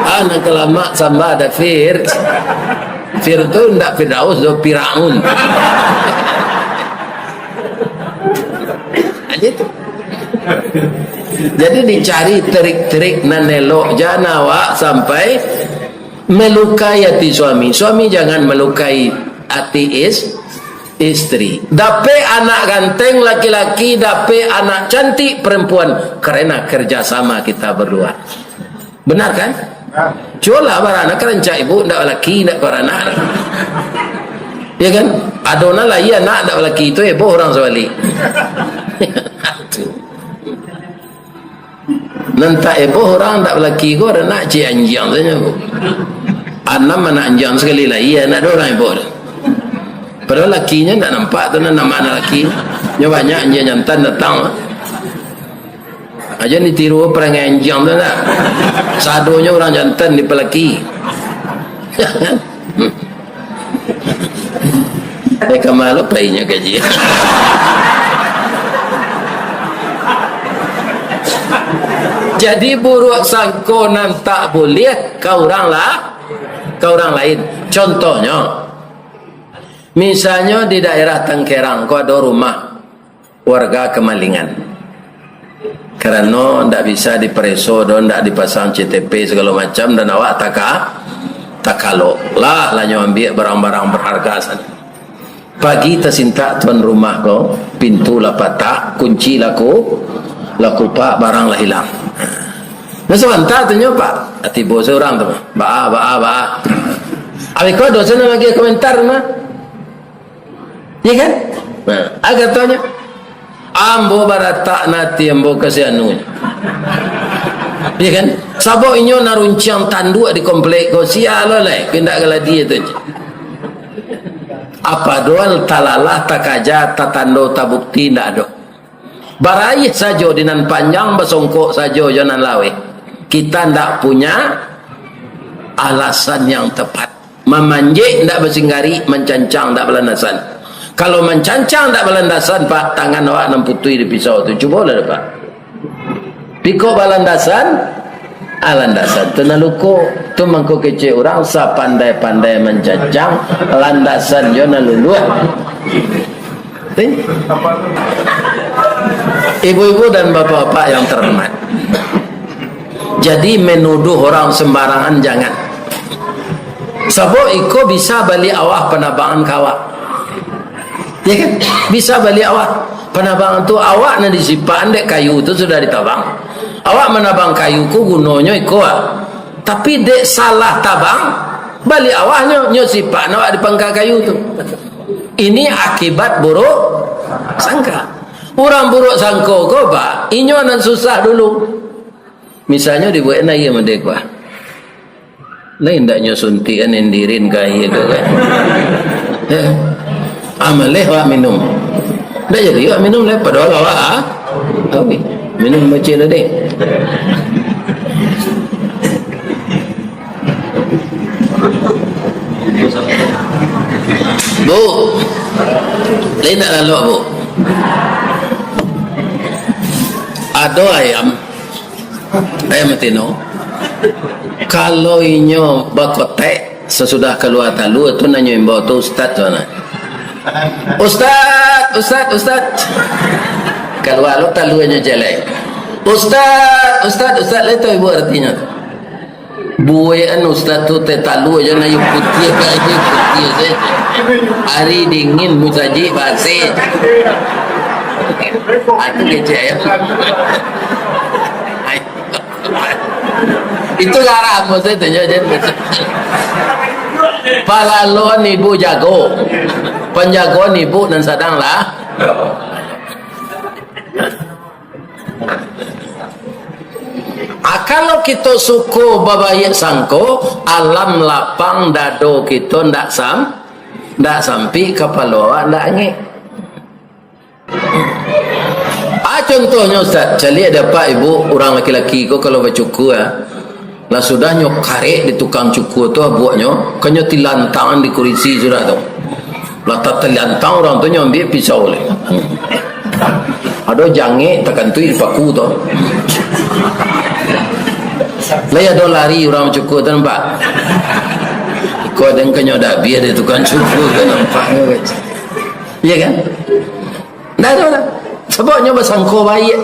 "Ah, nan ka lamak samba, Dafir," cek. Fir tu ndak Firdaus, tu Firaun. Aja tu. Jadi dicari trik-trik nan elok, jan awak sampai melukai hati suami. Suami jangan melukai hati is-, istri. Dapek anak ganteng laki-laki, dapek anak cantik perempuan, karena kerjasama kita berdua. Benar kan? Cubolah baranak, rancak ibu ndak balaki, ndak baranak. Ya kan? Ado nan lahia anak ndak balaki tu, heboh urang sabalik. Nan tak heboh urang ndak balaki ko, ado anak ciek anjiang sajo ko. Anam anak anjiang sakali lahia, ndak ado urang heboh tu. Padahal lakinyo ndak nampak tu, nan nama anak laki. Nyo banyak anjiang jantan datang. Aja ditiru parangai anjiang tu ndak. Sadonyo urang jantan dipalaki. Eh, kama lo painyo kaji. Jadi, buruak sangko nan tak buliah ka urang lah, ka urang lain. Contohnyo, misalnyo di daerah Tangkerang ko ado rumah warga kamalingan. Karano ndak bisa dipareso doh, ndak dipasang C T P sagalo macam, dan awak taka-, takalok. Lah, lah nyo ambiak barang-barang barharga sajo. Pagi tasintak tuan rumah ko, pintu lah patak, kunci lah ku-, lah kupak, barang lah hilang. Nah, sabanta tu nyo, Pak, tibo surang tu, baa, baa, baa. Abih ko dosen lagi komentar mah. Iya kan? Nah, ah, katonyo, "Ambo baratak nati ambo ka si anu." Iya kan? Sabab inyo nan runciang tanduak di komplek ko, sia lo lai, kok indak galadi tu. Apa doal talalah, takaja, tatando, tabukti, indak ado. Baraih sajo di nan panjang, basongkok sajo jo nan laweh. Kita ndak punya alasan yang tepat. Mamanjek ndak basinggari, mancancang ndak balandasan. Kalau mancancang ndak balandasan, Pak, tangan awak nan putuih di pisau tu. Cubolah, Pak. Pikok balandasan, ah, landasan tu nan luko. Tu mangko kecek urang, sapandai-pandai mancancang, landasan jo nan luluah. Eh? Ibu-ibu dan bapak-bapak yang terhormat, jadi menuduh orang sembarangan jangan. Sabab iko bisa baliak awah panabangan ka awak. Ya kan? Bisa baliak awah. Panabangan tu awak nan disipakan dek kayu tu sudah ditabang. Awak manabang kayu ko gunonyo iko, ah. Tapi dek salah tabang, baliak awahnyo, nyo sipakan awak di pangka kayu tu. Ini akibat buruk sangka. Urang buruk sangko ko, Pak, inyo nan susah dulu. Misalnyo dibuek aia mode ko, ah. Lai ndak nyo suntikan indirin ka aia ko, kan? Ya. Ah, maleh awak minum. Ndak jadi awak minum lai, padahal awak, ah, awih. Minum bacil tadi. Bu, lai ndak lalok, Bu? Ado ayam, ayam batino. Kalau inyo bakotek, sasudah kalua talua tu, nan nyo imbau tu ustaz tu, nah. "Ustaz, ustaz, ustaz." Kalua lo taluanyo jalai. "Ustaz, ustaz, ustaz," lai tau ibu artinyo tu. Buekan ustaz tu teh talua jo nan putiah, aia putiah sajo. Ari dingin musajik baseh. Aku kecek ya. Itu larang maksud tu, jan. Palalon ibu jago. Panjagoan ibu nan sadang lah. Ah, kalau kito suko babaiak sangko, alam lapang dado kito ndak sam-, ndak sampik, kapalo awak ndak angek. Ah, contohnyo, Ustaz, caliak dek apak ibu, urang laki-laki ko kalau bacukur, ah, lah sudah nyo karek di tukang cukur tu abuaknyo, kan nyo tilantangan di kurisi sudah tu. Lah tatalantang urang tu, nyo ambiak pisau lai. Ado jangek takantuik di paku tu. Lai ado lari urang cukur tu, nampak? Iko ado nan kanyo dabiah dari tukang cukur tu, nampaknyo. Iya kan? Ndak ado lah. Sabab nyo basangko baiak.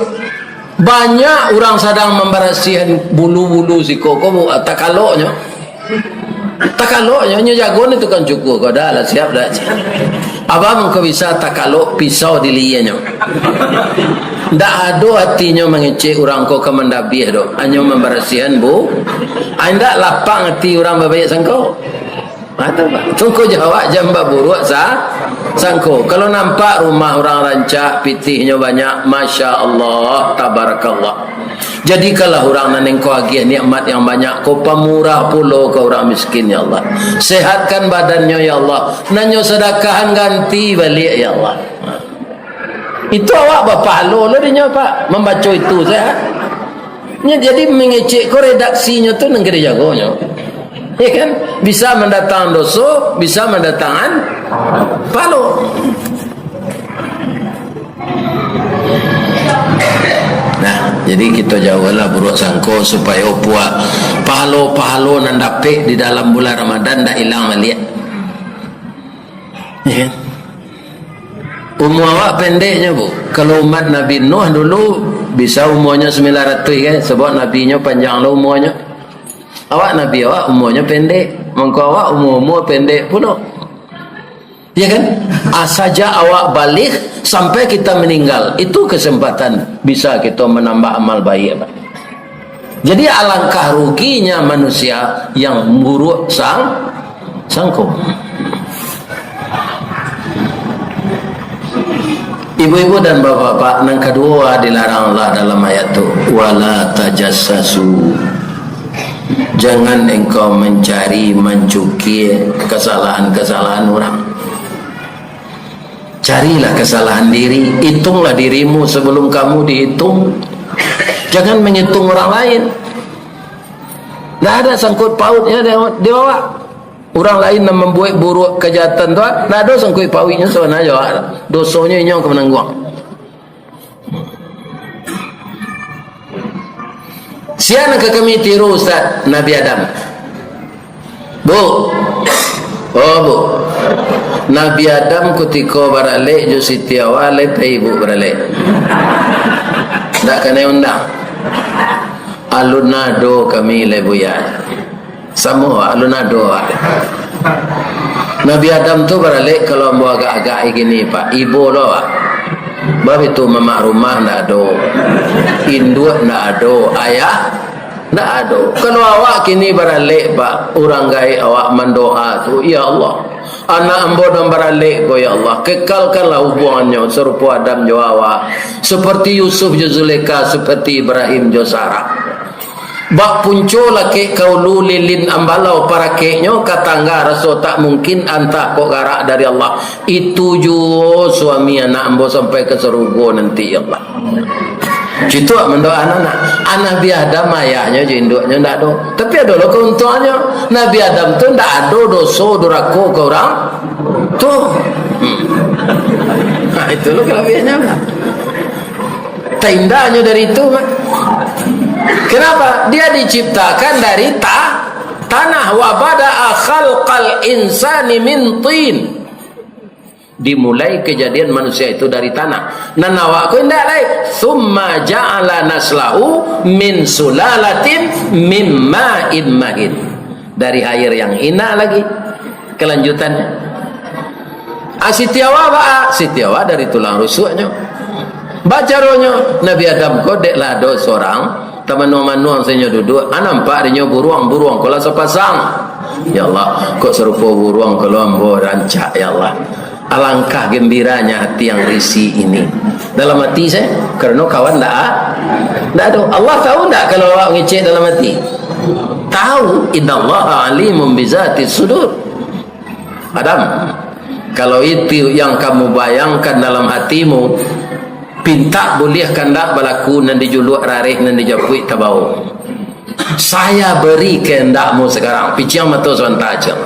Banyak urang sadang mambarasiahan bulu-bulu siko ko, bu, takaloknyo. Takaloknyo, nyo jago ni tukang cukur ko, dah lah siap dah. Abang ko bisa takalok pisau di lianyo. Ndak ado atinyo mangecek urang ko ka mandabiah doh. Hanyo mambarasiahan, bu. Ai, ndak lapang ati urang babaiak sangko. Ha, tu, Pak. Tungku jawab jan baburuak sa-, sangko. Kalau nampak rumah urang rancak, pitihnyo banyak, Masya Allah, Tabarakallah. Jadikanlah urang nan Engkau agiah nikmat yang banyak ko pamurah pulo ka urang miskin, ya Allah. Sehatkan badannyo, ya Allah. Nan nyo sadakahan ganti baliak, ya Allah. Itu awak bapahalo lo dinyo, Pak, mambaco itu, sehat. Nya, jadi mangecek ko redaksinyo tu nan ka dijagonyo. Ya kan? Bisa mandatangan doso, bisa mandatangan pahalo. Nah, jadi kito jauahlah buruak sangko supayo puak pahalo-pahalo nan dapek di dalam bulan Ramadan ndak ilang baliak. Ya kan? Umua awak pendeknyo, bu. Kalau umat Nabi Nuh dulu, bisa umuanyo sambilan ratuih, kan? Sabab nabinyo panjang lo umuanyo. Awak, nabi awak umuanyo pendek. Mangko awak umua-umua pendek pulo. Ya kan? Ah, sajak awak baligh sampai kita meninggal, itu kesempatan bisa kita menambah amal baik, Pak. Jadi, alangkah ruginya manusia yang buruk sang-, sangko. Ibu-ibu dan bapak-bapak, nan kaduo dilarang Allah dalam ayat tu, "Wala tajassasu." Jangan engkau mencari, mancukia kesalahan-kesalahan urang. Carilah kesalahan diri, hitunglah dirimu sebelum kamu dihitung. Jangan menghitung orang lain. Ndak ada sangkut pautnya di, di awak. Urang lain nan mambuek buruak kajahatan tu, ah, ndak ado sangkut pautnyo sabananyo awak. Dosonyo inyo ka manangguang. Sia nan ka kami tiru, Ustaz? Nabi Adam. Bu. Oh, bu. Nabi Adam kutiko baralek jo Siti Hawa, lai pai ibu baralek. Ndak kanai undang. Alun ado kami lai, Buya. Samo awak, alun ado awak. Nabi Adam tu baralek, kalau ambo agak-agak kini, Pak, ibo lo awak. Bab itu mamak rumah ndak ado, induak ndak ado, ayah ndak ado. Kalau awak kini baralek, Pak, urang gaek awak mandoa tu, "Ya Allah, anak ambo nan baralek ko, ya Allah, kekalkanlah hubungannyo sarupo Adam jo Hawa, seperti Yusuf jo Zulekha, seperti Ibrahim jo Sarah." Bak punco lakek ka ulu, lilin ambalau parakeknyo, ka tangga raso tak mungkin, antah kok garak dari Allah. Itu juo suami anak ambo sampai ka sarugo nanti, ya Allah. Cituak mandoa anak. Anak Nabi Adam, ayahnyo jo induaknyo ndak ado. Tapi ado lo keuntuangannyo. Nabi Adam tu ndak ado doso durako ka urang tu. Hmm. Nah, itu lo kalabiahannyo. Taindahnyo dari itu, Mak. Kenapa? Dia diciptakan dari ta-, tanah. "Wa bada'a khalqal insani min tin." Dimulai kejadian manusia itu dari tanah. Nan awak ko indak lai. "Tsumma ja'ala naslahu min sulalatin min ma'in mahin." Dari air yang hina lagi. Kelanjutan. Ah, Siti Hawa baa? Siti Hawa dari tulang rusuknyo. Baa caronyo? Nabi Adam ko dek lah ado sorang, tamanuang-manuang sajo duduak, ah, nampak dinyo buruang, buruang ko lah sapasang. Ya Allah, kok sarupo buruang ko lo ambo rancak, ya Allah. Alangkah gembiranya hati yang risih ini. Dalam hati saya, karena kawan ndak a-, ndak ado. Allah tahu ndak kalau awak ngecek dalam hati? Tahu, innallaha alimun bizatis sudur. Adam, kalau itu yang kamu bayangkan dalam hatimu, pintak buliah kandak balaku, nan dijuluak rareh, nan dijapuik tabao. Saya beri kehendakmu sekarang. Piciang mato sabanta, ciang.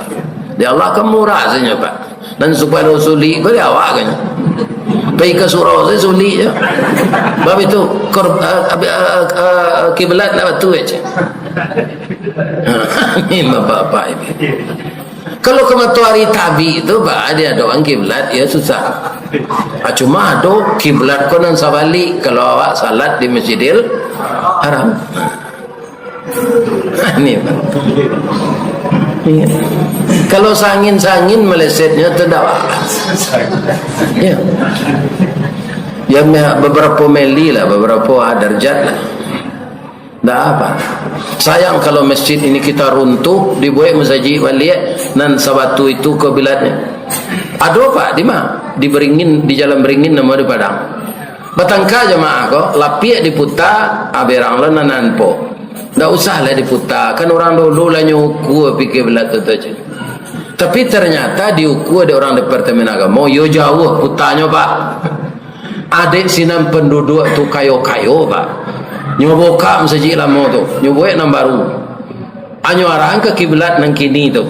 Di Allah kan murah saja, Pak. Nan saparo sulik ko di awak kan. Pai ka surau sajo sulik je. Bab itu, kor-, ah, ah, ah, ah, kiblat nak batu je. Ini bapak-bapak ini. Kalau ka matoari tabik tu, bah, diadokkan kiblat, ya susah. Ah, cuma ado kiblat ko nan sabalik, kalau awak salat di Masjidil Haram. Ini, Pak. Iya. Kalau sangin-sangin melesetnya tu ndak apa. Ya. Ya, me-, beberapa mili lah, beberapa, ah, darjat lah. Ndak apa. Sayang kalau masjid ini kita runtuh, dibuek masajik baliak, nan sabatu itu kiblatnya. Ado, Pak, di ma? Di Beringin, di Jalan Beringin, namo di Padang. Batangka jamaah ko, lapiak diputa, ah, berang lo nan ampo. Ndak usah lah diputa, kan urang dulu lah nyo ukua pikir balaku tu je. Tapi ternyata diukua dek urang Departemen Agamo, yo jauah putanyo, Pak. Adek sinan panduduak tu kayo-kayo, Pak. Nyo bukak masajik lamo tu, nyo buek nan baru. Anyo arahan ka kiblat nan kini tu,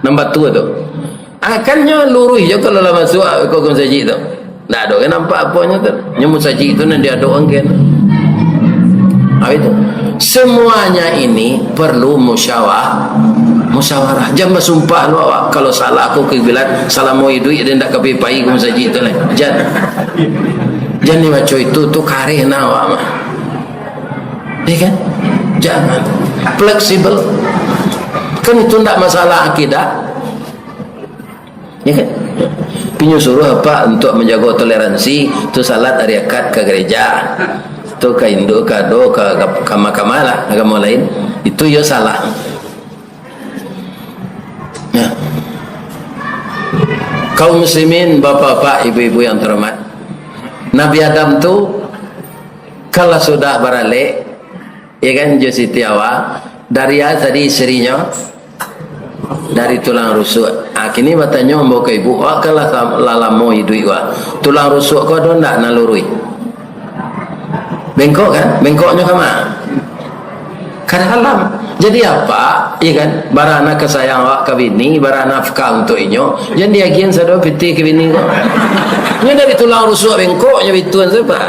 nan batua tu. Ah, kan nyo luruih jo kalau lah masuak ko ka masajik tu. Ndak ado kan nampak aponyo tu. Nyo masajik tu nan diadokkan kan. Ah, itu. Semuanya ini perlu musyawa-, musyawarah. Jan basumpah lu awak, kalau salah ko kiblat, salamo iduik den ndak ka pai-pai ka masajik tu lai. Jan. Jan dibaco itu, tu kareh nah awak mah. Ya kan? Jangan. Fleksibel. Kan itu ndak masalah akidah. Ya kan? Pinyo suruah apa untuk manjago toleransi, tu salat ari Akad ka gareja, tu ka induak, ka ado, ka, ka, ka ma-ka ma lah, agamo lain. Itu yo salah. Nah. Kaum muslimin, bapak-bapak, ibu-ibu yang terhormat. Nabi Adam tu, kalau sudah baralek, ya kan, jo Siti Hawa, dari a tadi isterinyo, dari tulang rusuk. Ah, kini batanyo ambo ka ibu, wak kan lah sam-, lah lamo iduik wak. Tulang rusuk ko ado ndak nan luruih? Bengkok kan? Bengkoknyo ka ma? Ka dalam. Jadi apa? Iya kan? Bara nan ka sayang awak ka bini, bara nafkah untuak inyo, jan diagiahan sado pitih ka bini ko. Nyo dari tulang rusuk bengkoknyo bituan tu, Pak.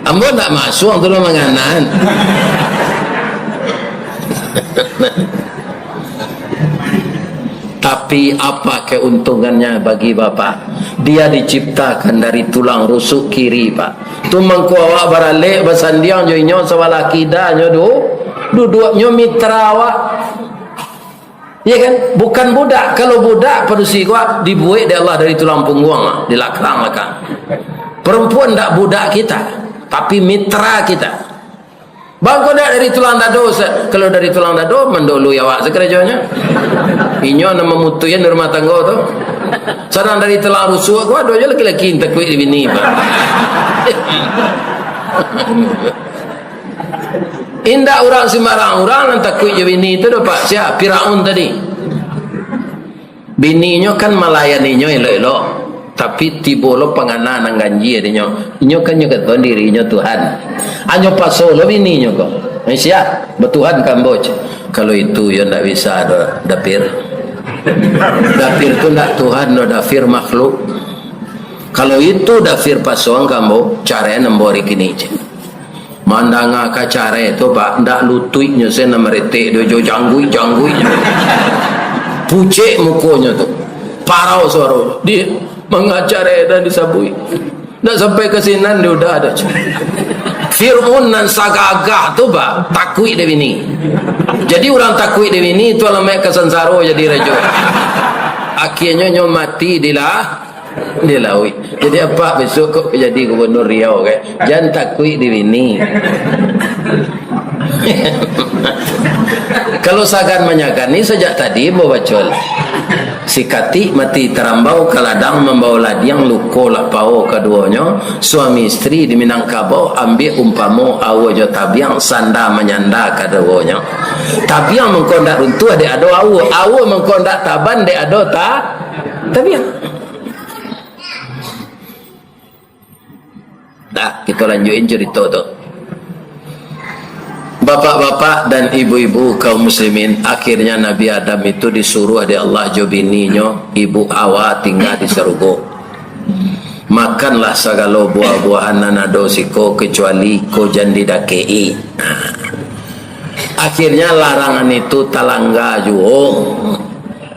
Ambo ndak masuak tu lah manganan. Tapi apa keuntungannya bagi bapak? Dia diciptakan dari tulang rusuk kiri, Pak. Tu mangko awak baralek basandiang jo inyo sabalah kidanyo du-, duduaknyo mitra awak. Iya kan? Bukan budak. Kalau budak padusi ko dibuek dek Allah dari tulang pungguang, di lakang-lakang. Perempuan ndak budak kita, tapi mitra kita. Bang, kok ndak dari tulang dado, Ustaz? Kalau dari tulang dado, mandoloi awak sakarajonyo. Inyo nan mamutuihan di rumah tanggo tu. Sadang dari tulang rusuk ko, ado jo laki-laki nan takuik di bini, Pak. Indak urang sumbarang urang nan takuik jo bini tu doh, Pak. Sia? Firaun tadi. Bininyo kan malayaninyo elok-elok, tapi tibo lo pangana nan ganjia dinyo. Inyo kan nyo kato dirinyo Tuhan. Anyo paso lo bininyo ko. "Eh, sia, batuhan ka ambo," cek. "Kalau itu yo ndak bisa doh, Dafir. Dafir tu ndak Tuhan doh, Dafir makhluk. Kalau itu Dafir pasoan ka ambo, caraian ambo ari kini," cek. Mandanga ka carai tu, Pak, ndak lutuiknyo se nan maretek doh, jo jangguik-jangguiknyo. Pucek mukonyo tu. Parau suaronyo. Di, manga carai nan disabuik. Ndak sampai ka sinan di udah doh. Fir'aun nan sagagah tu, Pak, takuik dek bini. Jadi urang takuik dek bini tu alamaik ka sansaro jadi rajo. Akhianyo nyo mati di lah, di lauik. Jadi, apak besok kok jadi gubernur Riau, kan? Jan takuik di bini. Kalau sagan manyagan ni, sajak tadi ambo baco lah. Sikatik mati tarambau ka ladang, mambao ladiang luko lapau kaduonyo, suami isteri di Minangkabau, ambiak umpamo aua jo tabiang, sanda manyanda kaduonyo. Tabiang mangko ndak runtuah dek ado aua, aua mangko ndak taban dek ado ta-, tabiang. Dah, kito lanjutin carito tu. Bapak-bapak dan ibu-ibu kaum muslimin, akhirnya Nabi Adam itu disuruh dek Allah jo bininyo, Ibu Hawa, tingga di sarugo. Makanlah sagalo buah-buahan nan ado siko, kecuali ko jan didakek-i. Nah. Akhirnya larangan itu talangga juo.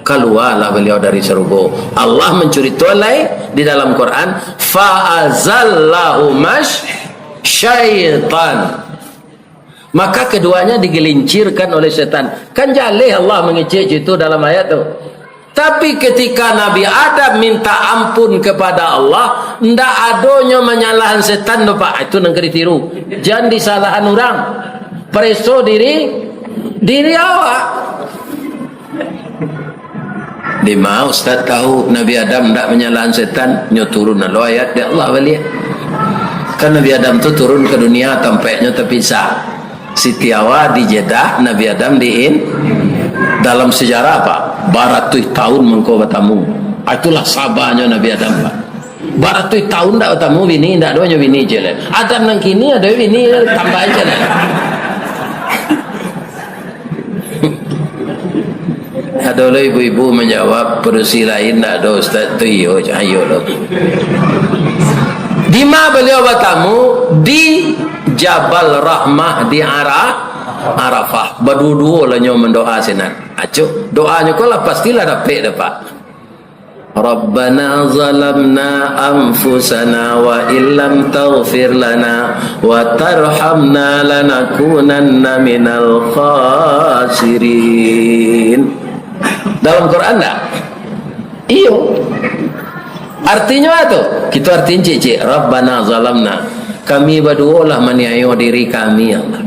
Kalualah beliau dari sarugo. Allah mancurito lai di dalam Quran, "Fa azallahuma syaitan." Maka keduanya digelincirkan oleh setan. Kan jaleh Allah mangecek itu dalam ayat tu. Tapi ketika Nabi Adam minta ampun kepada Allah, ndak adonyo manyalahan setan tu, Pak. Itu nan ka ditiru. Jan disalahan urang. Pareso diri, diri awak. Dima Ustaz tahu Nabi Adam ndak manyalahan setan? Nyo turun lo ayat dari Allah baliak. Kan Nabi Adam tu turun ka dunia, tampeknyo tapisah. Siti Hawa di Jeddah, Nabi Adam di In-, dalam sejarah, Pak, baratuih tahun mangko batamu. Ah, itulah sabanyo Nabi Adam, Pak. Baratuih tahun ndak batamu bini, ndak adonyo bini je lah. Adam nan kini ado bini, tambah aja lah. Ado lo ibu-ibu manjawab, "Padusi lain ndak ado, Ustaz." Tu iyo, ayo lo. Dima baliau batamu? Di Jabal Rahmah, di Ara-, Arafah. Baduo-duo lah nyo mandoa sinan. Acok, doanyo ko lah pastilah dapek dek, Pak. "Rabbana zalamna anfusana wa illam taghfir lana wa tarhamna lanakunanna minal khasirin." Dalam Quran ndak? Iyo. Artinyo apa tu? Kito artin cik-cik, "Rabbana zalamna." Kami baduo lah maniayo diri kami, ya Allah.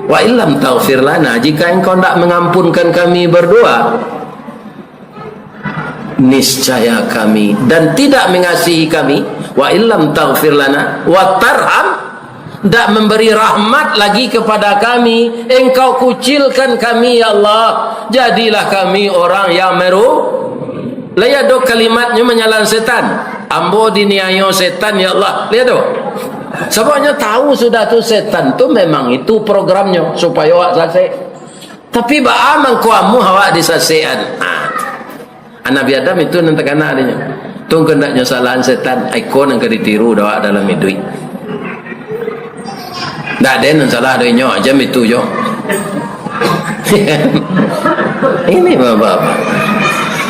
"Wa illam taghfir lana," jika Engkau ndak mengampunkan kami berdua, niscaya kami, dan tidak mengasihi kami, "wa illam taghfir lana wa tarham," ndak memberi rahmat lagi kepada kami, Engkau kucilkan kami, ya Allah, jadilah kami orang yang meru-, Lai ado kalimatnyo manyalahan setan. "Ambo diniayo setan, ya Allah." Lai ado. Sababnyo tahu sudah tu setan tu memang itu programnyo, supayo awak sasek. Tapi baa mangko amuah awak disasekan? Ha. Nabi Adam itu nan takana dinyo. Tu kandaknyo salahan setan, iko nan ka ditiru dek awak dalam iduik. Ndak ado nan salah dek inyo, macam itu jo. Ini bapak-bapak.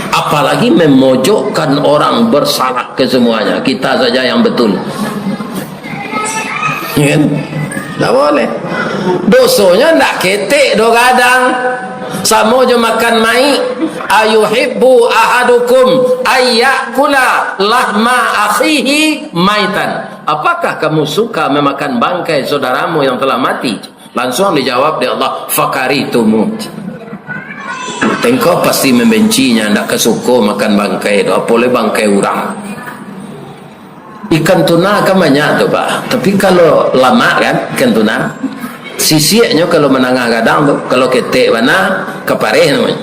Apalagi memojokkan orang bersalah ke semuanya. Kita saja yang betul. Ya kan? Ndak boleh. Dosonyo ndak ketek do gadang. Samo jo makan maik. "Ayuhibbu ahadukum ayyakula lahma akhihi maitan?" Apakah kamu suka memakan bangkai saudaramu yang telah mati? Lansuang dijawab dek Allah, "Fakaritumu." Engkau pasti membencinya, ndak ka suko makan bangkai tu, apolai bangkai urang. Ikan tuna kan banyak tu, Pak. Tapi kalau lamak kan, ikan tuna, sisiaknyo kalau manangah gadang tu, kalau ketek bana, kapareh namonyo.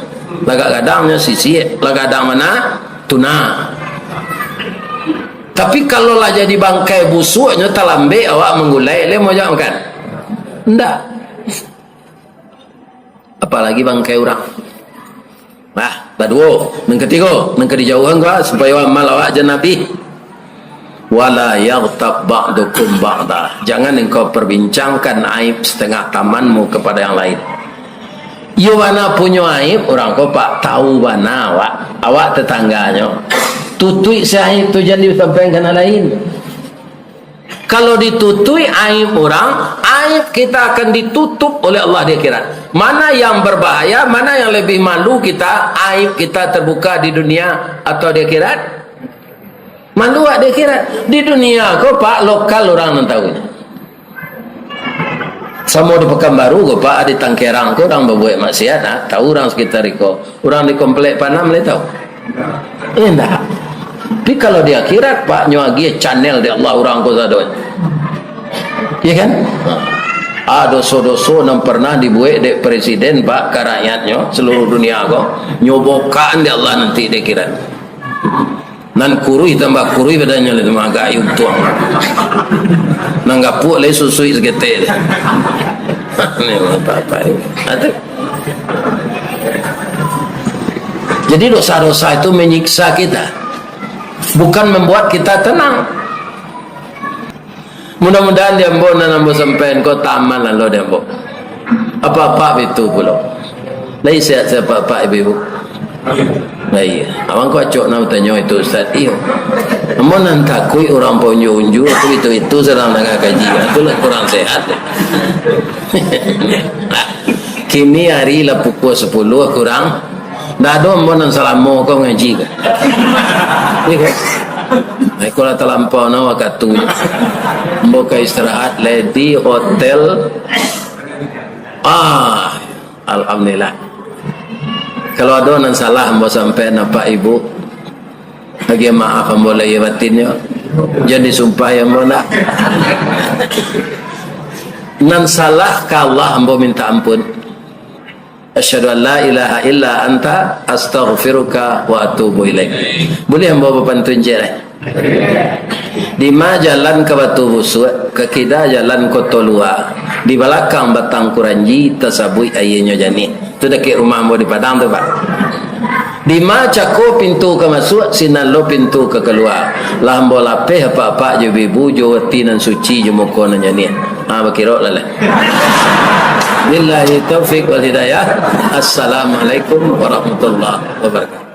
Lagak gadangnyo sisiak, lah gadang bana, tuna. Tapi kalau lah jadi bangkai busuaknyo, talambek awak manggulai, lai mojak makan? Ndak. Apalagi bangkai urang. Nah, baduo. Nan katigo, nan ka dijauahan ko, supayo amal awak jan abih. "Wala yaghtab ba'dukum ba'da." Jangan engkau perbincangkan aib setengah tamanmu kepada yang lain. Iyo bana punyo aib urang ko, Pak, tahu bana awak, awak tetangganyo. Tutuik se aib tu, jan disampaikan ka nan lain. Kalau ditutuik aib urang, aib kita akan ditutup oleh Allah di akhirat. Mana yang berbahaya, mana yang lebih malu kita, aib kita terbuka di dunia atau di akhirat? Malu awak di akhirat. Di dunia ko, Pak, lokal urang nan tahu. Samo di Pekanbaru ko, Pak, di Tangkerang ko urang babuek maksiat, ha? Tahu urang sekitar iko. Urang di Komplek Panam lai tahu? Indak. Tapi kalau di akhirat, Pak, nyo agiah channel dek Allah urang ko sadonyo. Iya kan? Ah, doso-doso nan pernah dibuek dek presiden, Pak, ka rakyatnyo seluruh dunia ko, nyo bokaan dek Allah nanti di akhirat. Nan kuruih tambah kuruih badannyo lai, tu mah agak untuang. Nan gapuak lai susuik saketek. Ni apa-apa ni. Atu. Jadi dosa-dosa itu menyiksa kita, bukan membuat kita tenang. Mudah-mudahan di ambo nan ambo sampaian ko taman lalu di ambo. Apa-apa itu pulo. Lai sehat-sehat apa-apa ibu-ibu. Nah, iya. Abang ko acok nak tanyo itu, Ustaz. Iyo. Ambo nan takuik urang paunju-unju tu, itu-itu sadang danga kaji. Itu lah kurang sehat. Kini hari lah pukul sapuluah kurang. Ndak ado ambo nan salamo ko ngaji ko. Iya kan? Iko lah talampau na wakatu. Ambo ka istirahat lai di hotel. Ah, alhamdulillah. Kalau ado nan salah ambo sampaian, Bapak Ibu, agiah maaf ambo lahia batinnyo. Jan disumpahi ambo ndak. Nan salah ka Allah ambo minta ampun. Asyhadu an la ilaha illa anta, astaghfiruka wa atubu ilaik. Buliah ambo bapantun ciek lai? Dima jalan ka Batu Busuak, ka kida jalan Koto Lua, di balakang Batang Kuranji, tasabuik aianyo janiah. Tu dakek rumah ambo di Padang tu, Pak. Dima cako pintu ka masuak, sinan lo pintu ka kalua. Lah ambo lapeh apak-apak jo ibu-ibu, jo ati nan suci, jo muko nan janiah. Ha, bakirok lah lah. Billahi taufik wal hidayah. Assalamualaikum warahmatullahi wabarakatuh.